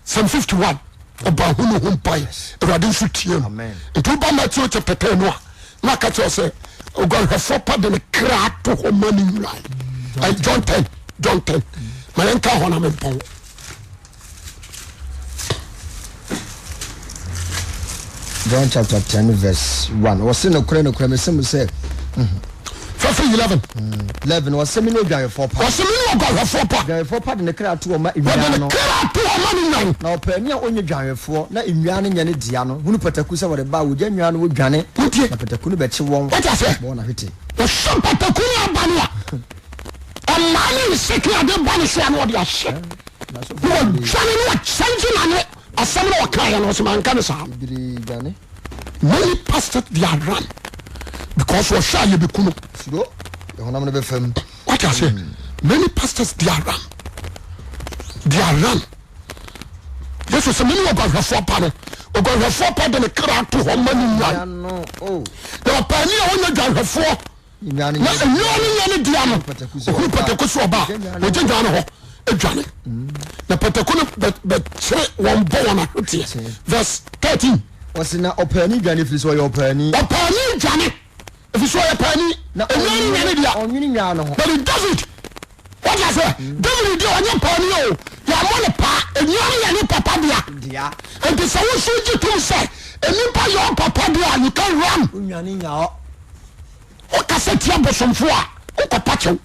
Psalm 51 ɔbɔ ahonu ho mpae awurade nso tie no nti woba Matthew chapter 10 no a na aka kyerɛ sɛ oguanhwɛfoɔ pa de ne kra to hɔ ma ne nnwan John 10 John 10 ma yɛnka hɔ na mempɔn John chapter 10 verse 1. Wɔse nokorɛ nokorɛ mese mo sɛ. Fɛfɛ 11. 11 wɔse me ne odwanhwɛfoɔ pa. Wɔse me ne odwanhwɛfoɔ pa. Odwanhwɛfoɔ pa de ne kra to hɔ ma nnwan no. Wɔde ne kra to hɔ ma ne nnwan. Na ɔpaani a ɔnyɛ dwanhwɛfoɔ na nnwan no nyɛ ne dea no hunu pataku sɛ wɔreba a, wɔgya nnwan no wɔdwane. Wotie. Na pataku no bɛkye wɔn. Wote aseɛ. Bɔ wɔn ahwete. Wɔhyɛ pataku no aba no a. Ɔmaa ne nseke ade ba ne so a na ɔde ahyɛ na wadwane na wakyɛngye n'ano asɛm na ɔkaeɛ no ɔsɛ manka ne saa. Many pastors they are run because wɔhwɛ a yɛbɛku no. Suro honam no bɛfa mu. Wate aseɛ? Many pastors they are run they are run. Yesu sɛ mene ɔguanhwɛfoɔ pa no ɔguanhwɛfoɔ pa de ne kra to hɔ ma ne nnwan oh. na ɔpaani a ɔnyɛ dwanhwɛfoɔ Na Na nnwan no nyɛ ne dea no, ɔhunu pataku so ɔba a, ɔgye dwan no hɔ dwane. Na pataku no bɛkyere wɔn bɔ wɔn ahweteɛ. Verse 13. Ɔse na ɔpaani dwane ɛfiri sɛ ɔyɛ ɔpaani. Ɔpaani dwane ɛfiri sɛ ɔyɛ paani. Na Nnwan no nyɛ ne dea. ɔnwene nnwan no ho. But David, wate aseɛ, David deɛ ɔnyɛ paani o, yɛammɔ no paa, nnwan no yɛ ne papa dea. Dea. Nti sɛ wo nso wogye tom sɛ. Nnipa yɛ ɔpapa deɛ a, you can run. Wonwane nya hɔ. Wokasa tia bosomfoɔ a, wokɔpa kyɛw.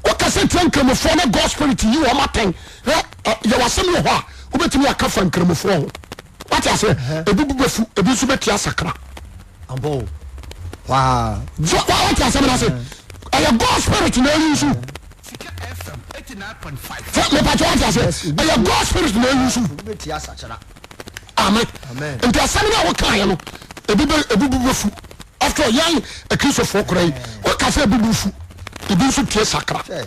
Wokasa tia nkramofoɔ na God spirit yi wɔn atɛn. Hwɛ, yɛwɔ asɛm wɔ hɔ a, wobɛtumi aka fa nkramofoɔ ho. Wate aseɛ? Ebi bu bɛfu, ebi nso bɛtia sakra. Ampa o. Paa. So wate asɛm no ase? Ɛyɛ God spirit na ɛyi nso. Sika FM 89.5. Sɛ mepatwa wate aseɛ? Ɛyɛ God spirit na ɛyi nso. Obi bɛtia sakyera. Amen. Amen. Nti asɛm no a wokaeɛ no, ebi bɛ ebi bu bɛfu. After all, yɛn akristofoɔ koraa yi, woka sɛ ebi bu fu, ebi nso tie sakra. Hwɛ.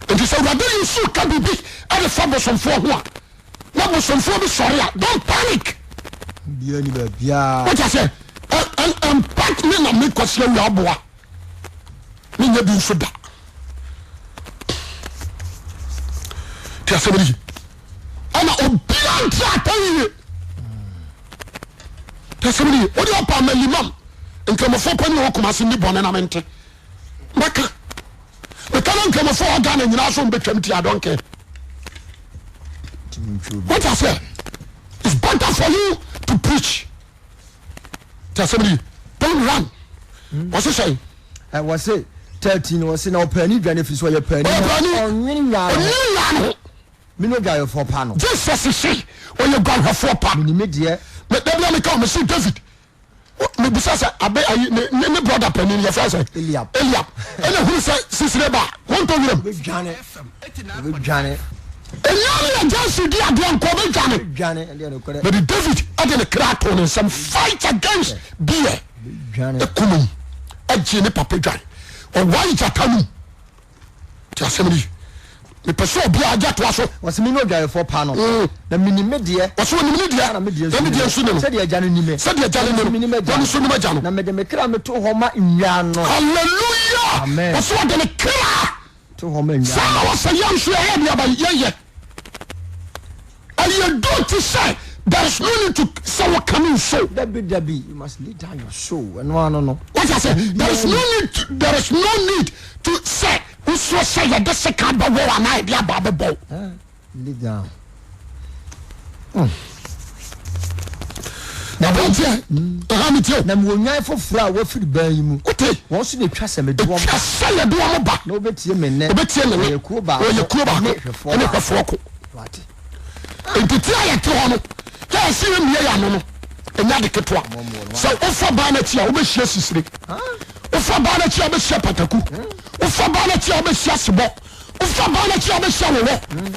Nti sɛ Awurade Yesu ka biribi de fa bosomfoɔ ho a, na bosomfoɔ bi sɔre a, don't panic. Biara ni baabiara. Wote aseɛ? Mpa me na me Kwasi Awia aboa. Menyɛ bi nso da. Te asɛm no ye. Ɛna obiara nte atɛn yie. Te asɛm no ye. Wode ɔpa ama limam nkramofoɔ pani wɔ Kumasi nni bɔne na mente. Mɛka. Meka na nkramofoɔ wɔ Ghana nyinaa so mbɛtwam ti I don't care. What I say? It's better for you to preach. Te asɛm no ye. Don't run. Wɔse sɛn? Wɔse 13 wɔse na ɔpaani dwane firi sɛ ɔyɛ paani na ɔnwene nnwan no ho. Ɔnwene nnwan no ho. Mene odwanhwɛfoɔ pa no. Jesus se ɔyɛ guanhwɛfoɔ pa. Menim me deɛ. Me da bia meka o mese David mebisa sɛ abe ayi ne ne ne brother panin yɛfrɛ sɛ Eliab. Eliab ɛna hunu sɛ sisire ba a wɔntɔ wiram. Ɔbɛdwane. Ɔbɛdwane. Ɛnyɛ ne yɛ Jesse di adeɛ nka ɔbɛdwane. Ɔbɛdwane ɛdeɛ nokorɛ. But David ɛde ne kra too ne nsam fight against bear. Ɔbɛdwane. Ɛkum ɛgye ne papa dwan. Ɔwae gyata no mu. Ti asɛm no yi. Mepɛ sɛ obiara gye atoa so. Wɔsi mi ne odwaefoɔ pa no. Na minim me deɛ. Wɔsi onim ne deɛ. Na me deɛ Na me deɛ nso ni no. Sɛdeɛ agya no ni me. Sɛdeɛ agya no ni no. Minim agya Na ɔno nso nim agya no. Na mede me kra meto hɔ ma nnwan no. Hallelujah. Amen. Wɔsi ɔde ne kra. To hɔ ma nnwan Saa na no. wɔsɛ yɛn nso yɛyɛ deɛ ba yɛyɛ. Ɛyɛ duro ti sɛ there is no need to sɛ wɔka ne nso. Dabi dabi you must lay down your soul ɛno ano no. What I say there is no need to, there is no need to sɛ wosoro sɛ yɛde sika bɛwɔ anaa yɛde aba bɛbɔ. Lay down. Aberanteɛ ɛha mi tie o. Na mewɔ nnwan foforɔ a wɔafiri ban yi mu. Wote. Wɔn nso na ɛtwa sɛ mede wɔn ba. Ɛtwa sɛ yɛde wɔn ba. Na wɔbɛtie me nne. Wɔbɛtie me nne. Wɔyɛ kuo baako. Wɔyɛ kuo baako. Ne hwɛfoɔ Ne hwɛfoɔ ko. Wate. Nti ti a yɛte hɔ no, yɛ a ɛsɛ yɛmmie yɛn ano no, ɛnyɛ ade ketewa. Sɛ wofa baa no akyi a, wobɛhyia sisire. Wofa baa no akyi a, wobɛhyia pataku. Wofa baa no akyi a, wobɛhyia sebɔ. Wofa baa no akyi a, wobɛhyia wɔwɔ.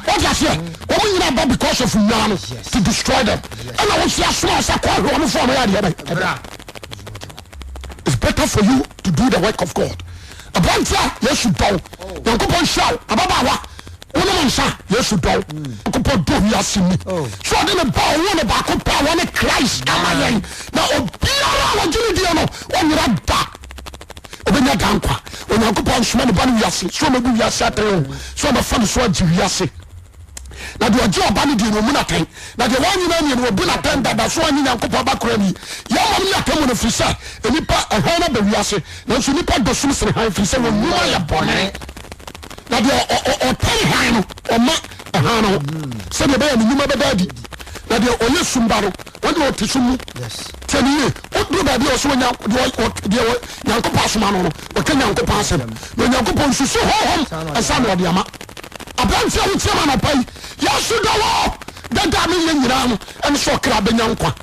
Wate aseɛ? Wɔn nyinaa ba because of nnwan no to destroy them. Ɛna wo nso yɛasoma wo sɛ kɔhwɛ wɔn fo wɔn yɛ adeɛ bɛn. Ɛbra. It's better for you to do the work of God. Aberanteɛ a Yesu dɔ wo. Nyankopɔn nhyira wo. Ababaawa, wonom nsa a, Yesu dɔ wo. Nyankopɔn dɔ wiase mu. So ɔde ne ba a ɔwoo no baako pɛ a ɔne Christ ama yɛn, na obiara a ɔgye no die no, ɔnyera da. Ɔbɛnya daa nkwa. Onyankopɔn ansoma ne ba no wiase sɛ ɔmmɛbu wiase atɛn o, sɛ ɔmmɛfa ne so agye wiase. Na deɛ ɔgye ɔba no deɛ no, ɔmmu no atɛn, na deɛ wannye no annie no, wɔbu no atɛn dada, so wannye Nyankopɔn Ba korɔ anni. Yɛn mmom ne atemmu no, ɛfiri sɛ nnipa, hann aba wiase, nanso nnipa dɔ sum sene hann, ɛfiri sɛ wɔn nnwuma yɛ bɔne. Na deɛ ɔtɛn hann no, ɔma hann no ho, sɛdeɛ ɛbɛyɛ ne nnwuma bɛda adi. Na deɛ ɔyɛ sum ba no, wɔn deɛ ɔte sum mu. Tie me yie, woduru baabi a ɔsɛ onya deɛ Nyankopɔn asoma no no, ɔka Nyankopɔn asɛm. Na Onyankopɔn nsusu honhom ansa na ɔde ama. Aberanteɛ a wotie me anɔpa yi, Yesu dɔ wo. Dada a meyɛ nyinaa no, ɛne sɛ ɔkra bɛnya nkwa.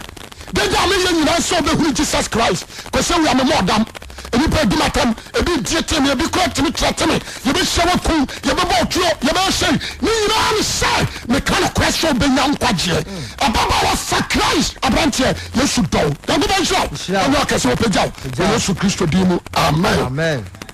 Dada a meyɛ nyinaa sɛ ɔbɛhunu Jesus Christ. Kwasi Awia memmɔ ɔdam. Nnipa adi m'atam, ebi tietie me, ebi koraa tumi trɛte me. Yɛbɛhyia wakum, yɛbɛbɔ otuo, yɛbɛyɛ sei. Ne nyinaa ne sɛ meka nokorɛ sɛ ɔbɛnya nkwagyeɛ. Ababaawa fa Christ, aberanteɛ Yesu dɔ wo. Nyankopɔn nhyira wo. Ɔnyɛ ɔkɛse, ɔpagya wo. Wɔ Yesu Kristo din mu, amen. Amen.